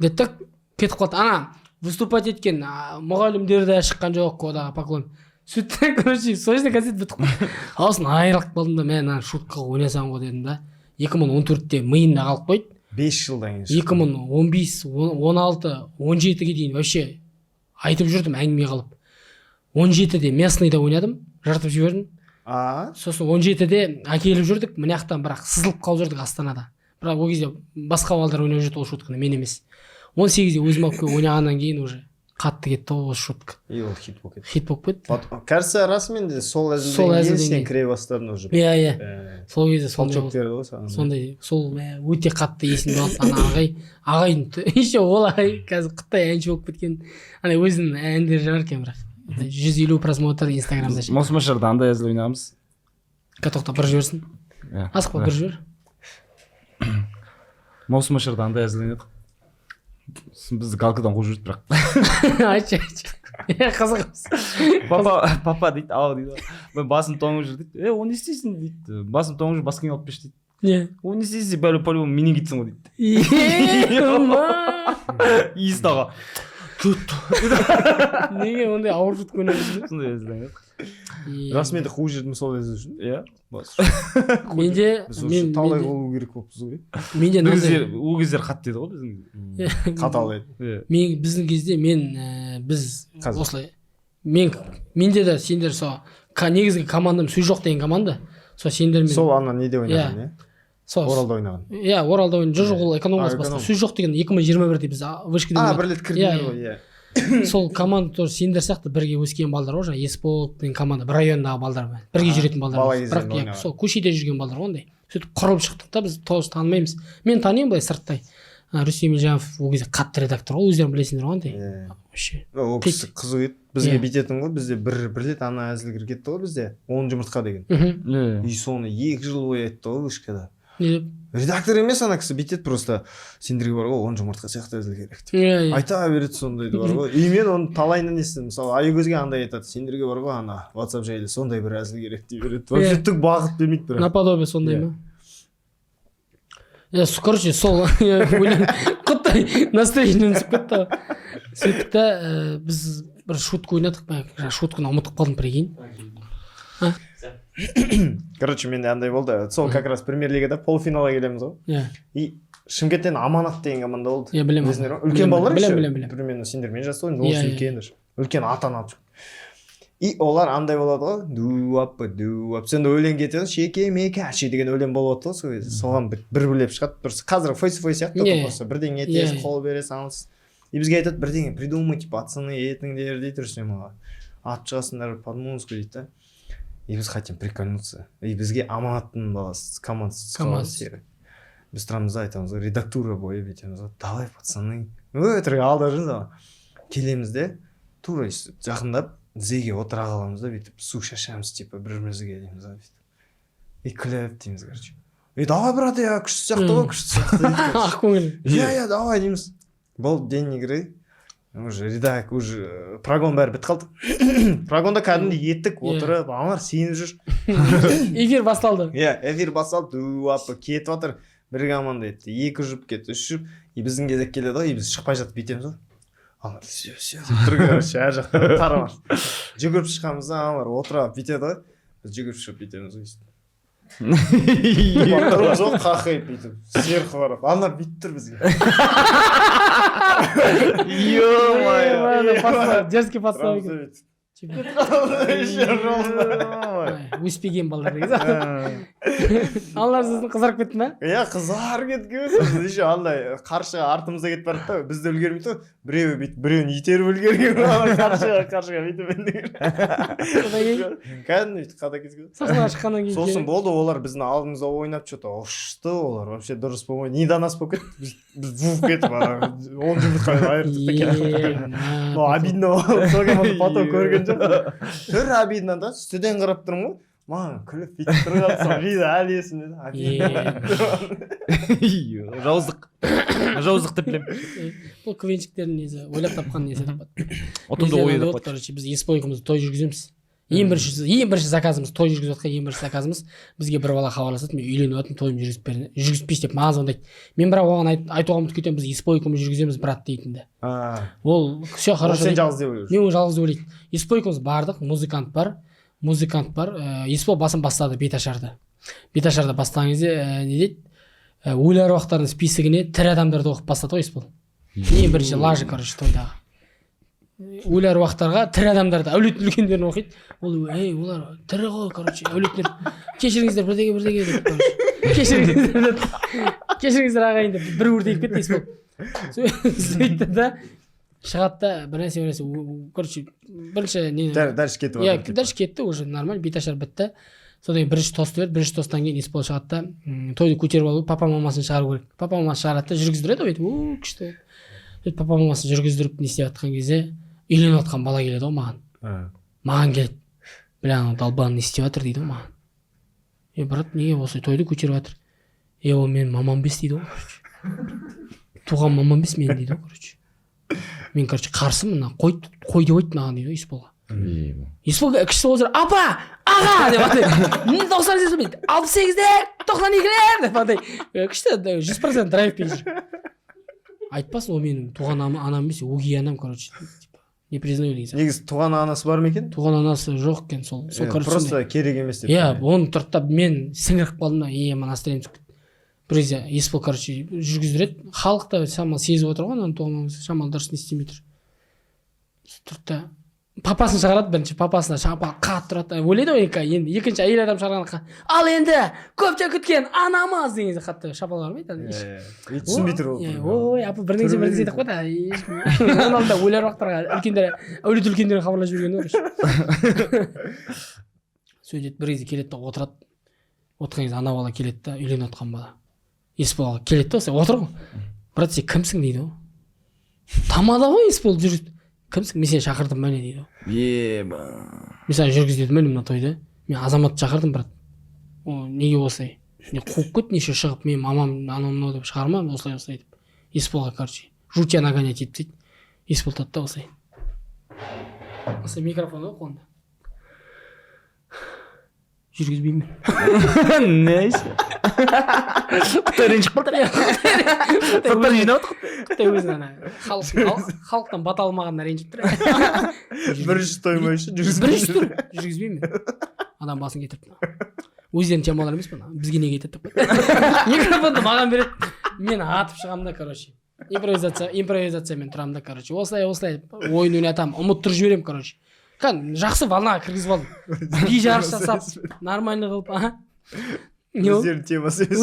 деді да кетіп қалды. Ана выступать еткен мұғалімдер де шыққан жоқ кодаға поклон. Сөйтті, короче, сол жерде концерт бітіп қалды. Сосын айырылып қалдым да, мә, мынаны шуткаға ойнасам ғой дедім да. 2014-те миымда қалып қойды. 5 жылдан кейін. 2015, 16, 17-ге дейін вообще айтып жүрдім әңгіме қылып. 17-де местныйда ойнадым, жыртып жібердім. А. Сосын 17-де әкеліп жүрдік мына жақтан, бірақ сызылып қалып жүрдік Астанада. Бірақ ол кезде басқа балдар ойнап жүрді ол шутканы, мен емес. 18-де өзім алып келіп ойнағаннан кейін уже қатты кетті ғой осы шутка. И ол хит болып кетті. Хит болып кетті. Кажется, расымен де сол Сол әзілден кейін әзілден сен кейін. кіре бастадың уже. Иә, сол кезде сондай Толчок болды. берді ғой саған. Сондай сол, мә, өте қатты есімде қалды. Ана ағайдың еще, ол ағай қазір қытай әнші болып кеткен, ана өзінің әндері шығар екен, бірақ 150 просмотр инстаграмда ше. Маусымашарда андай әзіл ойнағанбыз. Тоқта, бір жіберсін. Иә. Асықпа, бір жібер. Маусымашарда андай әзіл ойнадық, сосын бізді галкадан қуып жіберді, бірақ. Айтшы, айтшы, иә, қызық. «Папа, папа, — дейді, — ау, — дейді, — мен басым тоңып жүр», — дейді. «Е, оны не істейсің?» — дейді. «Басым тоңып жүр, басқа алып берші», — дейді. «Оны не істейсің, бәрі по любому менингитсің ғой», — дейді. Ема. Иіс аға кетті. Неге ондай ауыр шутка ойнап жүрсің? Сондай әзіл ойнадық. Расымен де қуып жібердім сол әзіл үшін. Иә. Менде Біз уже мен талай менде, қылу керек болыппыз ғой. Менде Бір мынандай кездер, ол кездер қатты еді ғой біздің. Қатал еді. Иә. Мен, біздің кезде мен, біз Қазір. осылай, мен, менде де, сендер сол Негізгі командам «Сөз жоқ» деген команда, сол сендермен. Сол ана неде ойнаған, иә? Сол. Оралда ойнаған. Иә, Оралда ойнаған. Жоқ, ол «Эконом» А, басқа. «Эконом». «Сөз жоқ» деген 2021-де біз вышкада А, ойнадық. бір рет кірдіңдер Иә, ғой, иә. Сол команда тоже сендер сияқты бірге өскен балдар ғой, жаңағы Есбол деген команда, бір райондағы балдар, бірге А, жүретін балдар. бала кезден Бірақ иә, ойнаған. сол көшеде жүрген балдар ғой ондай. Сөйтіп құрып шықтық та, біз тоже танымаймыз. Мен танимын былай сырттай. А, Рүстем Елжанов ол кезде қатты редактор ғой, өздерің білесіңдер ғой андай. Иә. Вообще. Ол кісі қызық еді бізге. Бүйтетін ғой, бізде бір рет ана әзіл кіріп кетті ғой бізде, «Он жұмыртқа» деген. И соны 2 жыл бойы айтты ғой вышкада. Не деп? Редактор емес ана кісі, бүйтеді просто: «Сендерге бар ғой, он жұмыртқа сияқты әзіл керек», — деп. иә иә Айта береді сондайды бар ғой. И мен оны талайынан естідім. Мысалы, Аягөзге андай айтады: «Сендерге бар ғой, ана WhatsApp жайлы сондай бір әзіл керек», — дей береді. Вообще түк бағыт бермейді бірақ. Наподобие сондай Иә. ма? Иә, короче, сол өлең құттай настроением түсіп кетті ғой. Сөйттік та, біз бір шутка ойнадық па, жаңа шутканы ұмытып қалдым, прикинь. Короче, менде андай болды, сол как раз премьер лигада полуфиналға келеміз ғой. И Шымкенттен «Аманат» деген команда болды. Иә, білемін. Білесіңдер ма? Үлкен Білемін, балалар білемін, еще. білемін, білемін. Примерно сендермен жас ғой, Иә, осы иә. үлкен даже. Үлкен ата ана алып шықты. И олар андай болады ғой, дуап дуап, сонда өлең кетеді, «Шеке мекаши» деген өлең болып жатты ғой сол кезде. Соған бір билеп шығады просто, қазір фейс фейс сияқты, просто бірдеңе етесің, қол бересің, аласың. И бізге айтады: «Бірдеңе придумайте, пацаны, етіңдер», — дейді Рүстем аға. «Атып шығасыңдар под музыку», — дейді да. И біз хотим прикольнуться, и бізге «Аманаттың» баласы командасы түсіп қалады. Командасы. Сері. Біз тұрамыз да айтамыз ғой, редактура бойы бүйтеміз ғой: «Давай, пацаны», өтірік алдап жүрміз ана. Келеміз де, тура өйстіп жақындап, тізеге отыра қаламыз да, бүйтіп су шашамыз типа бір бірімізге дейміз ғой бүйтіп. И күліп дейміз, короче. «И давай, брат, иә, күшті сияқты ғой, күшті сияқты», — дейді, короче. Ақ көңіл. Иә, давай дейміз. Болды, день игры уже, редак уже, прогон бәрі бітіп қалды. Прогонда кәдімгідей еттік. Отырып аналар сеніп жүр. Эфир басталды. Иә, эфир басталды, дуап кетіп жатыр. Бір команда етті, екі жұп кетті, үш жұп. И біздің кезек келеді ғой. И біз шықпай жатып бүйтеміз ғой, аналар «все, все» деп тұр. Короче, ар жақтан тарап жүгіріп шығамыз да, аналар отырып бүйтеді ғой. Біз жүгіріп шығып бүйтеміз ғой, өйстіп тұрмыз ғой, қақиып бүйтіп сверху қарап, аналар бүйтіп тұр бізге. Ё-моё. Дерзкий подстава Тұрамыз да екен. бүйтіп. Еще жолда. Ай, өспеген балдар деген сияқты. Аналар сосын қызарып кетті ма? Иә, қызарып кеткен. Сосын еще андай қаршыға артымызда кетіп барады да, біз де үлгермейді ғой. Біреуі бүйтіп біреуін итеріп үлгерген. Ана қаршыға бүйтіп Содан кейін кәдімгі бүйтіп қада кеткен. Сахнаға шыққаннан кейін Сосын болды, олар біздің алдымызда ойнап, че то ұшты олар. Вообще дұрыс болмай, не до нас болып кетті. Біз вуф кетіп, ана он жұмыртқа айырдық та кеттік. Ну, обидно болды сол команда, потом көрген жоқпын. Түрі обидно да, үстіден қарап тұрмын ғой, маған күліп бүйтіп тұрған сол видео әлі есімде да, обидно. Жауыздық, жауыздық деп білемін. Бұл КВНщиктердің несі, ойлап тапқан несі деп қояды. Ұтымды Бізде ой андай деп болды, қояды. короче, біз Есбол екеуміз той жүргіземіз. Ең бірінші заказымыз, той жүргізіп жатқан ең бірінші заказымыз, бізге бір бала хабарласады: «Мен үйленіп жатырмын, тойымды жүргізіп бер, жүргізіп берші», — деп маған звондайды. Мен бірақ оған айтуға ұмытып кетемін, біз Есбол екеуміз жүргіземіз, брат, дейтінді. Ол «все Ол хорошо» сен дейді. жалғыз деп ойлап. Мен оны жалғыз деп ойлайды. Есбол екеуміз бардық, музыкант бар, музыкант бар. Есбол басын бастады беташарды. Беташарды бастаған кезде не дейді, өлі аруақтардың списогіне тірі адамдарды оқып бастады ғой Есбол. Ең бірінші лажа, короче, тойдағы өлі аруақтарға тірі адамдарды, әулеттің үлкендерін оқиды ол. «Ей, олар тірі ғой, короче, әулеттер, кешіріңіздер», бірдеңе бірдеңе деп, короче, «кешіріңіздер» деп, «кешіріңіздер, ағайын» деп бір өртейіп кетті Есбол. Сөйтті да, шығады да, бір нәрсе, бір нәрсе, короче, бірінші не Дальше кетіп иә жатыр. Дальше кетті уже, нормально, беташар бітті. Содан кейін бірінші тост берді. Бірінші тосттан кейін Есбол шығады да, тойды көтеріп алу, папа мамасын шығару керек. Папа мамасын шығарады да, жүргіздіреді ғой бүйтіп, у күшті. Сөйтіп папа мамасын жүргіздіріп, не істеп жатқан кезде үйленіп жатқан бала келеді ғой маған. Маған келеді: «Бля, анау долбан не істеп жатыр?» — дейді ғой маған. «Е, брат, неге осылай тойды көтеріп жатыр?» «Е, ол менің мамам емес, — дейді ғой, короче, — туған мамам емес менің, — дейді ғой, — короче, мен, короче, қарсымын, мына қой, қой деп айтты маған», — дейді ғой Есболға. Есбол кішісі болып жүр: «Апа, аға», — деп андай, 98, 68-дер, 92-лер деп андай, күшті, 100% драйвпен жүр. «Айтпасын, ол менің туған анам емес, өгей анам, короче, типа не признаю», — деген сияқты. Негізі туған анасы бар ма екен? Туған анасы жоқ екен сол. Короче, Просто сондай. керек емес деп. Иә, оны тұрды да, мен сіңіріп қалдым да, е, мына настроением түсіп кетті. Бір кезде Есбол, короче, жүргіздіреді, халық та шамалы сезіп отыр ғой, ананың туған мамасы шамалы дұрыс не істемей тұр. Тұрды да Папасын шығарады бірінші, папасына шапалақ қатты ұрады. Ойлайды ғой енді екінші әйел адам шығарған, ал енді көптен күткен анамыз деген кезде қатты шапалақ ұрмайды. Иә, түсінбей тұр. Ой, апа, бірдеңе бірдеңе деп қойды. Оның алдында өлі аруақтарға, үлкендер, әулет үлкендерге хабарласып жүрген ғой. Сөйтеді, бір кезде келеді да отырады. Отырған кезде ана бала келеді да, үйленіп жатқан бала Есбол келеді да, осылай отыр ғой. «Брат, сен кімсің?» – дейді ғой. Тамада ғой Есбол жүр. «Кімсің? Мен сені шақырдым ба, не?» – дейді ғой. Еба. «Мен саған жүргіз дедім ба мына тойды? Мен Азаматты шақырдым, брат. Ол неге осылай, не қуып кетті, неше шығып, мен мамам анау мынау деп шығарма осылай осылай», – деп Есболға, короче, жутья нагонять етіп тастайды. Есбол тұрады да, осылай осылай, микрофон ғой қолында. «Жүргізбеймін». Несі, Құдай ренжіп қалды, заттар жинап отыр. Құдай өзін ана халықтан бата алмағанына ренжіп тұр. Бірінші той ма еще? Бірінші тур. «Жүргізбеймін мен». Адам басын кетіріп, өздерінің темалары емес па, бізге неге айтады деп қойды. Микрофонды маған береді, мен атып шығамын да, короче, импровизациямен тұрамын да, короче, осылай осылай ойын ойнатамын, ұмыттырып жіберемін. Короче, кәдімгі жақсы волнаға кіргізіп алдым, би жарыс жасап, нормально қылып. Аха, не болды? Өздерінің темасы емес.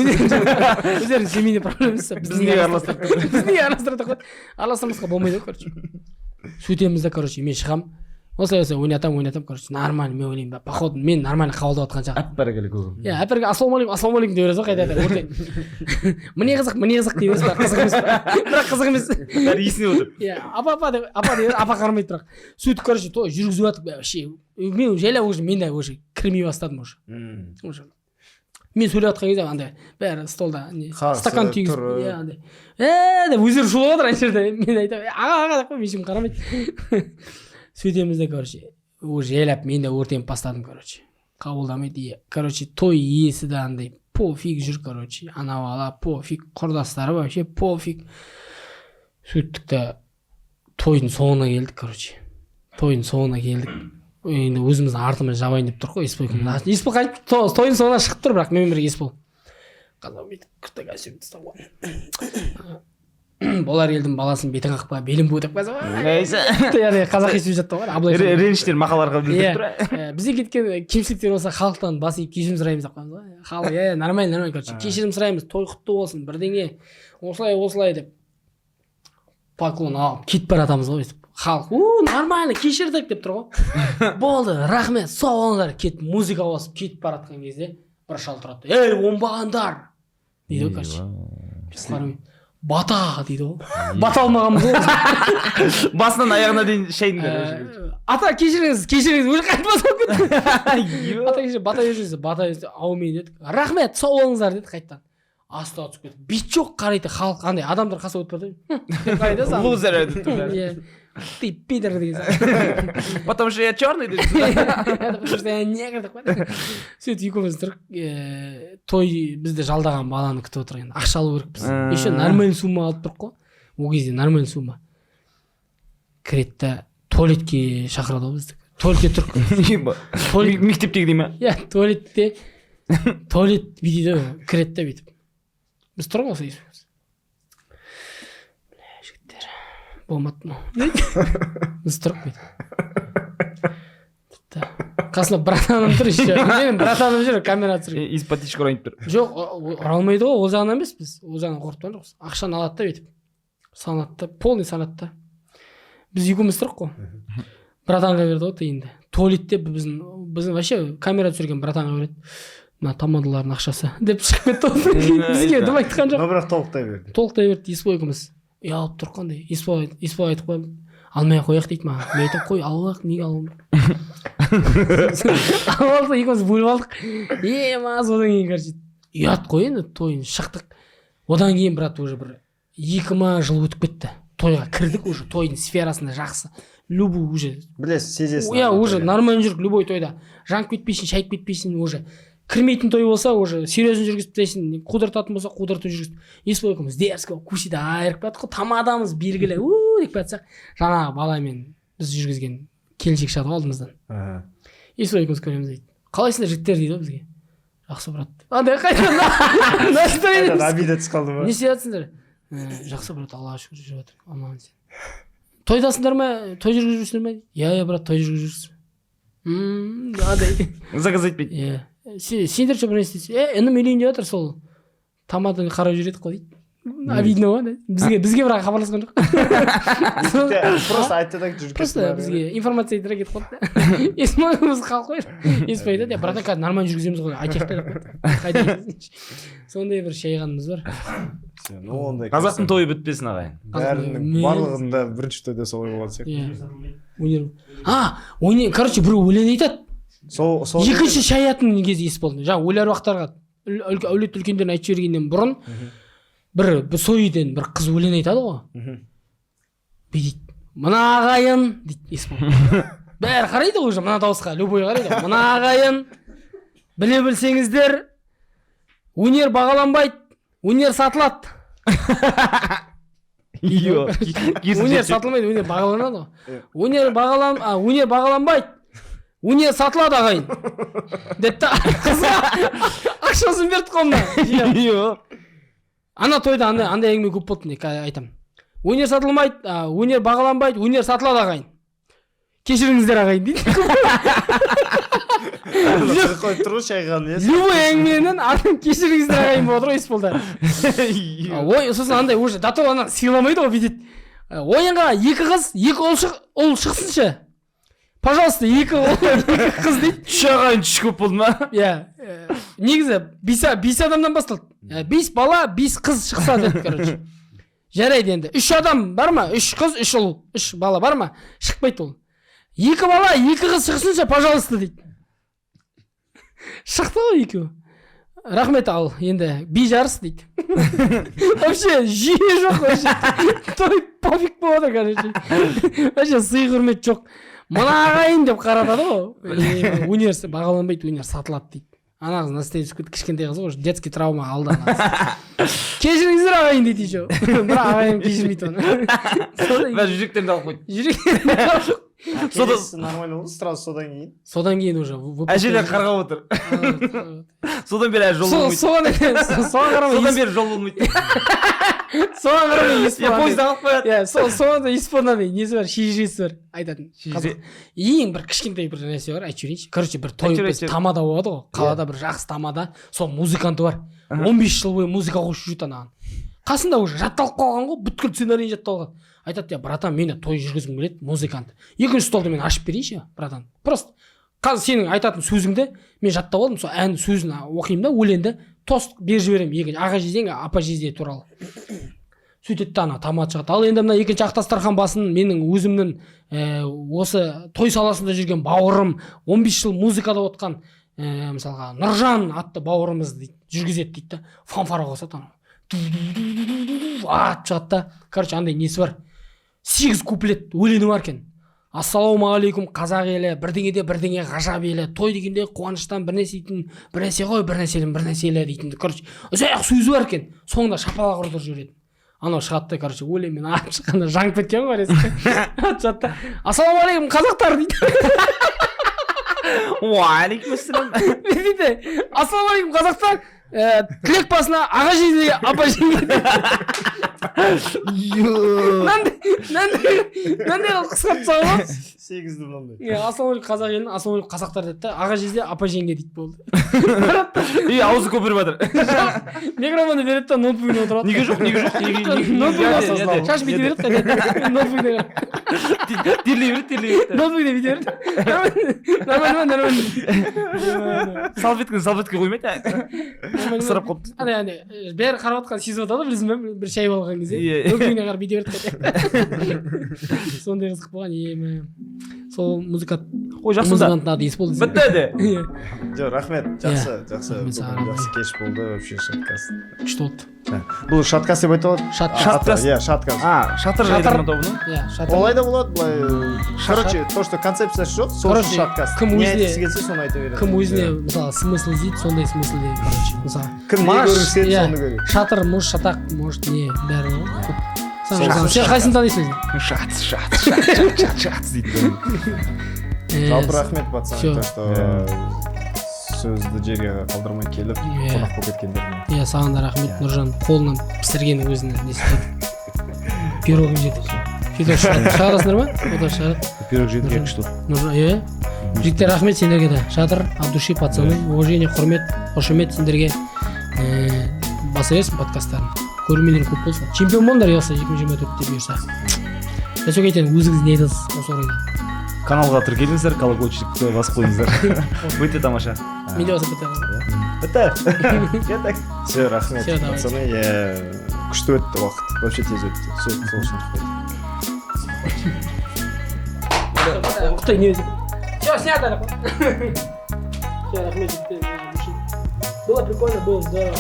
Өздерінің семейный проблемасы. Біз неге араластырып? Біз неге араластырып қойды? Араластырмасқа болмайды ғой. Короче, сөйтеміз да, короче, мен шығамын, осылай осылай ойнатамын, ойнатамын, короче, нормально. Мен ойлаймын, походу мен нормально қабылдап жатқан шығар. Әп бәрекелі, көкем. Иә, әп бәрекелі, ассалаумағалейкум, ассалаумағалейкум деп бересің ғой. Қайта қайта өртен, міне қызық, міне қызық дей бересің, бірақ қызық емес, бірақ қызық емес. Бәрі есіне отыр. Иә, апа, апа деп, апа деп, апа қарамайды бірақ. Сөйтіп, короче, той жүргізіп жатып, вообще мен жайлап уже, мен де уже кірмей бастадым уже. Уже мен сөйлеп жатқан кезде андай бәрі столда не Қарсы стакан түйгізіп тұрып. Иә, андай «Ә» деп өздері шулап жатыр ана жерде. Мен айтамын: «Аға, аға», – деп қоямын, ешкім қарамайды. Сөйтеміз де, короче, уже жайлап мен де өртеніп бастадым. Короче, қабылдамайды. И, короче, той иесі де андай пофиг жүр, короче, ана бала пофиг, құрдастары вообще пофиг. Сөйттік та, тойдың соңына келдік. Короче, тойдың соңына келдік. Енді өзіміздің артымыз жабайын деп тұр ғой Есбол екеуміз. Есбол қайтып тойдың соңына шығып тұр, бірақ менімен бірге Есбол қазір бүйтіп күртек костюм ұстап қойған. «Болар елдің баласын бетін қақпа, белін бу» деп қойса, яғни қазақи сөз жатты ғой Абылай хан. Реніштер мақаларға Иә. білдіріп тұр. Бізде кеткен кемшіліктер болса, халықтан бас иіп кешірім сұраймыз деп қоямыз ғой. Халық, иә, нормально, нормально. Короче, кешірім сұраймыз, той құтты болсын, бірдеңе, осылай осылай деп поклон алып кетіп бара жатамыз ғой өйтіп. Халық: «У, нормально, кешірдік», – деп тұр ғой. «Болды, рахмет, сау болыңыздар», кетіп, музыка басып кетіп бара жатқан кезде бір шал тұрады: «Ей, оңбағандар», – дейді ғой. Короче, қарамай, «Бата», – дейді ғой. Бата алмағанбыз ғой біз. Басынан аяғына дейін шайдыңдар. «Ата, кешіріңіз, кешіріңіз», уже қайтып басталып кетті. «Ата, кешір, бата беріңіз, бата беріңіз», «Аумин», – дедік, «Рахмет, сау болыңыздар», – деді. Қайтадан астыға түсіп кетті. Бет жоқ, қарайды халық, андай адамдар қасына өтіп бара жатыр деп қарайды да саған. Лузер деп тұр. Иә, «Ты пидор» деген сияқты. «Потому что я черный» деп. «Это потому что я негр» деп қойды. Сөйтіп екеуміз тұрып, той бізді жалдаған баланы күтіп отыр. Енді ақша алу керекпіз. Еще нормальный сумма алып тұрық қой ол кезде, нормальный сумма. Кіреді да, туалетке шақырады ғой бізді. Туалетке тұрып, туалет. Мектептегідей ма? Иә, туалетте, туалет бүйтеді ғой. Кіреді да бүйтіп, біз тұрмыз осылай. «Бля, жігіттер, болмады мынау», – дейді. Біз тұрып бүйтіп. Тіпті қасында братаным тұр еще, менің братаным жүр камера түсірген. Из-под тишка ұрайын тұр. Жоқ, ұра алмайды ғой, ол жағынан емес, біз ол жағынан қорқып тұрған жоқпыз. Ақшаны алады да, бүйтіп санады да, полный санады да. Біз екеуміз тұрық қой, братанға берді ғой тиынды. Туалетте біздің вообще камера түсірген братанға береді: «Мына тамадалардың ақшасы», – деп шығып кетті ғой. Бізге дым айтқан жоқ. Но бірақ толықтай берді. Толықтай берді. Есбол екеуміз ұялып тұрық қандай. Есбол айтып қоямын: «Алмай ақ қояйық», – дейді маған. Мен айтамын: «Қой, алып алайық, неге алып алып алдық?» Екеуміз бөліп алдық. Ема, содан кейін, короче, ұят қой енді. Тойын шықтық. Одан кейін, брат, уже бір 2 ма жыл өтіп кетті. Тойға кірдік, уже тойдың сферасында жақсы, любой уже. Білесің, сезесің. Иә, уже нормально жүрік. Любой тойда жанып кетпейсің, шайып кетпейсің. Уже кірмейтін той болса, уже серьезно жүргізіп тастайсың, қудыртатын болса, қудыртып жүргізіп. Есбол екеуміз дерзко көшеде айырып келаттық қой, тамадамыз белгілі, у деп келатсақ, жаңағы баламен біз жүргізген келіншек шығады ғой алдымыздан. Есбол екеуміз көреміз дейді: «Қалайсыңдар, жігіттер?» – дейді ғой бізге. «Жақсы, брат», андай қайтадан настроение. Обида түсіп қалды ма? «Не істеп жатсыңдар?» «Жақсы, брат, Аллаға шүкір, жүріп жатыр аман есен Тойдасыңдар ма, той жүргізіп жүрсіңдер ме? Иә, иә, брат, той жүргізіп жүрсіз. Андай. Заказ етпейді. Иә. Сендер ше, бір нәрсе істейсіз. Інім үйленейін деп жатыр, сол тамаданы қарап жүреді қой дейді. Обидно ғой, бізге бірақ хабарласқан жоқ. Просто айтты да жүріп. Просто бізге информация айтып кетіп қалды. Есіміміз қалып қойды. Еспай айтады, братан, қазір нормально жүргіземіз ғой, айтайық та деп қойды. Сондай бір шайғанымыз бар. Қазақтың тойы бітпесін, ағайын. Бәрінің барлығында бірінші тойда солай болған сияқты. Өнер. Өнер, короче, біреу өлең айтады. Екінші шаятын кезде ес болды. Жаңа өлі әруақтарға әулет үлкендерін айтып жібергеннен бұрын бір сол үйден бір қыз өлең айтады ғой. Бүйтеді. Мына ағайын дейді, ес болды. Бәрі қарайды ғой уже мына дауысқа, любой қарайды. Мына ағайын, біле білсеңіздер, өнер бағаланбайды, өнер сатылады. Өнер сатылмайды, өнер бағаланады ғой. Өнер бағаланбайды, өнер сатылады ағайын. Деп та қызға ақшасын берді қолына. Ана тойда андай әңгіме көп болды, не айтам. Өнер сатылмайды, өнер бағаланбайды, өнер сатылады ағайын. Кешіріңіздер ағайын дейді. Қойып тұр ғой шайған, иә. Любой әңгіменің артын кешіріңіздер ағайын болады ғой Есболда. Ой, сосын андай уже до того ана сыйламайды ғой бүйтеді. Ойынға екі қыз, екі ұл шықсыншы. Пожалуйста, екі ұл, екі қыз дейді. Үш ағайын үш көп болды ма? Иә. Негізі бес адамнан басталды. 5 бала, 5 қыз шықса деді, короче. Жарайды енді. 3 адам бар ма? 3 қыз, 3 ұл, 3 бала бар ма? Шықпайды ол. 2 бала, 2 қыз шықсыншы, пожалуйста дейді. Шықты ғой екеуі. Рахмет, ал енді би жарыс дейді. Вообще жүйе жоқ вообще. Той пофиг болады, короче. Вообще сый құрмет жоқ. Мына ағайын деп қаратады ғой. Өнер бағаланбайды, өнер сатылады дейді. Ана қыз настроение түсіп кетті, кішкентай қыз ғой, детский травма алды ана қыз. Кешіріңіздер ағайын дейді еще. Бірақ ағайын кешірмейді оны. Бәрі жүректерін алып қойды. Жүректерін алып. Келесі нормально болды, сразу содан кейін. Содан кейін уже. Әжелер қарғап отыр. Содан бері әлі жол болмайды. Содан бері жол болмайды. Соған қарамай Есбол. Поезд алып қояды. Иә, соған да Есболдан несі бар, шежіресі бар айтатын. Ең бір кішкентай бір нәрсе бар, айтып жіберейінші. Короче, бір той тамада болады ғой, қалада бір жақсы тамада, сол музыканты бар. 15 жыл бойы музыка қосып жүрді анаған. Қасында уже жатталып қалған ғой, бүткіл сценарий жатталған. Айтады, я, братан, мен той жүргізгім келеді, музыкант. Екінші столды мен ашып берейінші, братан. Просто қазір сенің айтатын сөзіңді мен жаттап алдым, сол ән сөзін оқимын да, өлеңді тост беріп жіберемін екінші аға жездең, апа жезде туралы. Сөйтеді да ана тамада шығады. Ал енді мына екінші ақ дастархан басын менің өзімнің осы той саласында жүрген бауырым, 15 жыл музыкада отқан, мысалға Нұржан атты бауырымыз дейді, жүргізеді дейді да, фанфара қосады ана. Ат шығады да. Короче, андай несі бар. 8 куплет өлеңі бар екен. Ассалаумағалейкум қазақ елі, бірдеңеде бірдеңе ғажап елі, той дегенде қуаныштан бір нәрсе дейтін, бір нәрсе ғой, бір нәрселі, бір нәрселі дейтін. Короче, ұзақ сөзі бар екен. Соңында шапалақ ұрдырып жібереді. Анау шығады да, короче, өлеңмен атып шыққанда жаңып кеткен ғой резко. Атып шығады да, ассалаумағалейкум қазақтар дейді. Уағалейкум ассалам. Дейді, ассалаумағалейкум қазақтар, тілек басына аға жезде, апа жеңге. Мынандай қысқартып салған. 8-ді мынандай. Иә, ассалаумағалейкум қазақ елін, ассалаумағалейкум қазақтар деді да, аға жезде, апа жеңге дейді болды. И аузы көпіріп жатыр. Микрофонды береді да ноутбугіне отырады. Неге жоқ, неге жоқ, неге? Шаш бүйте береді қайта. Ноутбугіне. Терлей береді, терлей береді. Ноутбугіне бүйте береді. Нормально, нормально. Салфетканы салфетка қоймайды. Ысырап қойыпты. Ана, бәрі қарап отқан сезіп отырады, білесің бе, бір шай болған кезде. Ноутбугіне қарап бүйте береді қайта. Сондай қызық болған, емі. Сол музыкант. Ой, жақсы да. Музыканттың аты Есбол десең. Бітті де. Жоқ, рахмет. Жақсы, жақсы. Жақсы кеш болды вообще шаткаст. Күшті болды. Бұл шаткаст деп айтылады? Шаткаст. Иә, шаткаст. Шатыр жайдарман тобының? Иә, шатыр. Олай да болады, былай. Короче, то, что концепциясы жоқ, сол үшін шаткаст. Кім Не өзіне айтқысы келсе, соны айта береді. Кім өзіне, мысалы, смысл іздейді, сондай смысл іздейді, короче. Мысалы, кім не көргісі келсе, соны көреді. Шатыр, может, шатақ, может, не, бәрі ғой. Сен қайсысын танисың өзің? Шат, шат, шат, шат, шат дейді. Жалпы рахмет, пацаны, то, что сөзді жерге қалдырмай келіп, қонақ болып кеткендеріне. Иә, саған да рахмет, Нұржан, қолынан пісірген өзінің несі. Пирогын жедік. Фидос шығарасыңдар ма? Фидос шығарады. Пирог жедік, екі штук. Нұржан, иә. Жігіттер, рахмет сендерге де. Шатыр, от души, пацаны, уважение, құрмет, қошемет сендерге. Баса берсін подкасттарын. Көрермендер көп болсын. Чемпион болыңдар осы 2024-те бұйырса. Жасөк, айтайын, өзіңіз не айтасыз осы орайда? Каналға тіркеліңіздер, колокольчикті басып қойыңыздар. Өте тамаша. Мен де басып кетемін. Бітті, кеттік. Все, рахмет. Всё, давайте. Пацаны, я күшті өтті уақыт, вообще тез өтті. Все, сол үшін рахмет. Құттай не. Все, снято. Все, рахмет, жігіттер. Было прикольно, было здорово.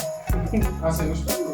А сен өшпедің?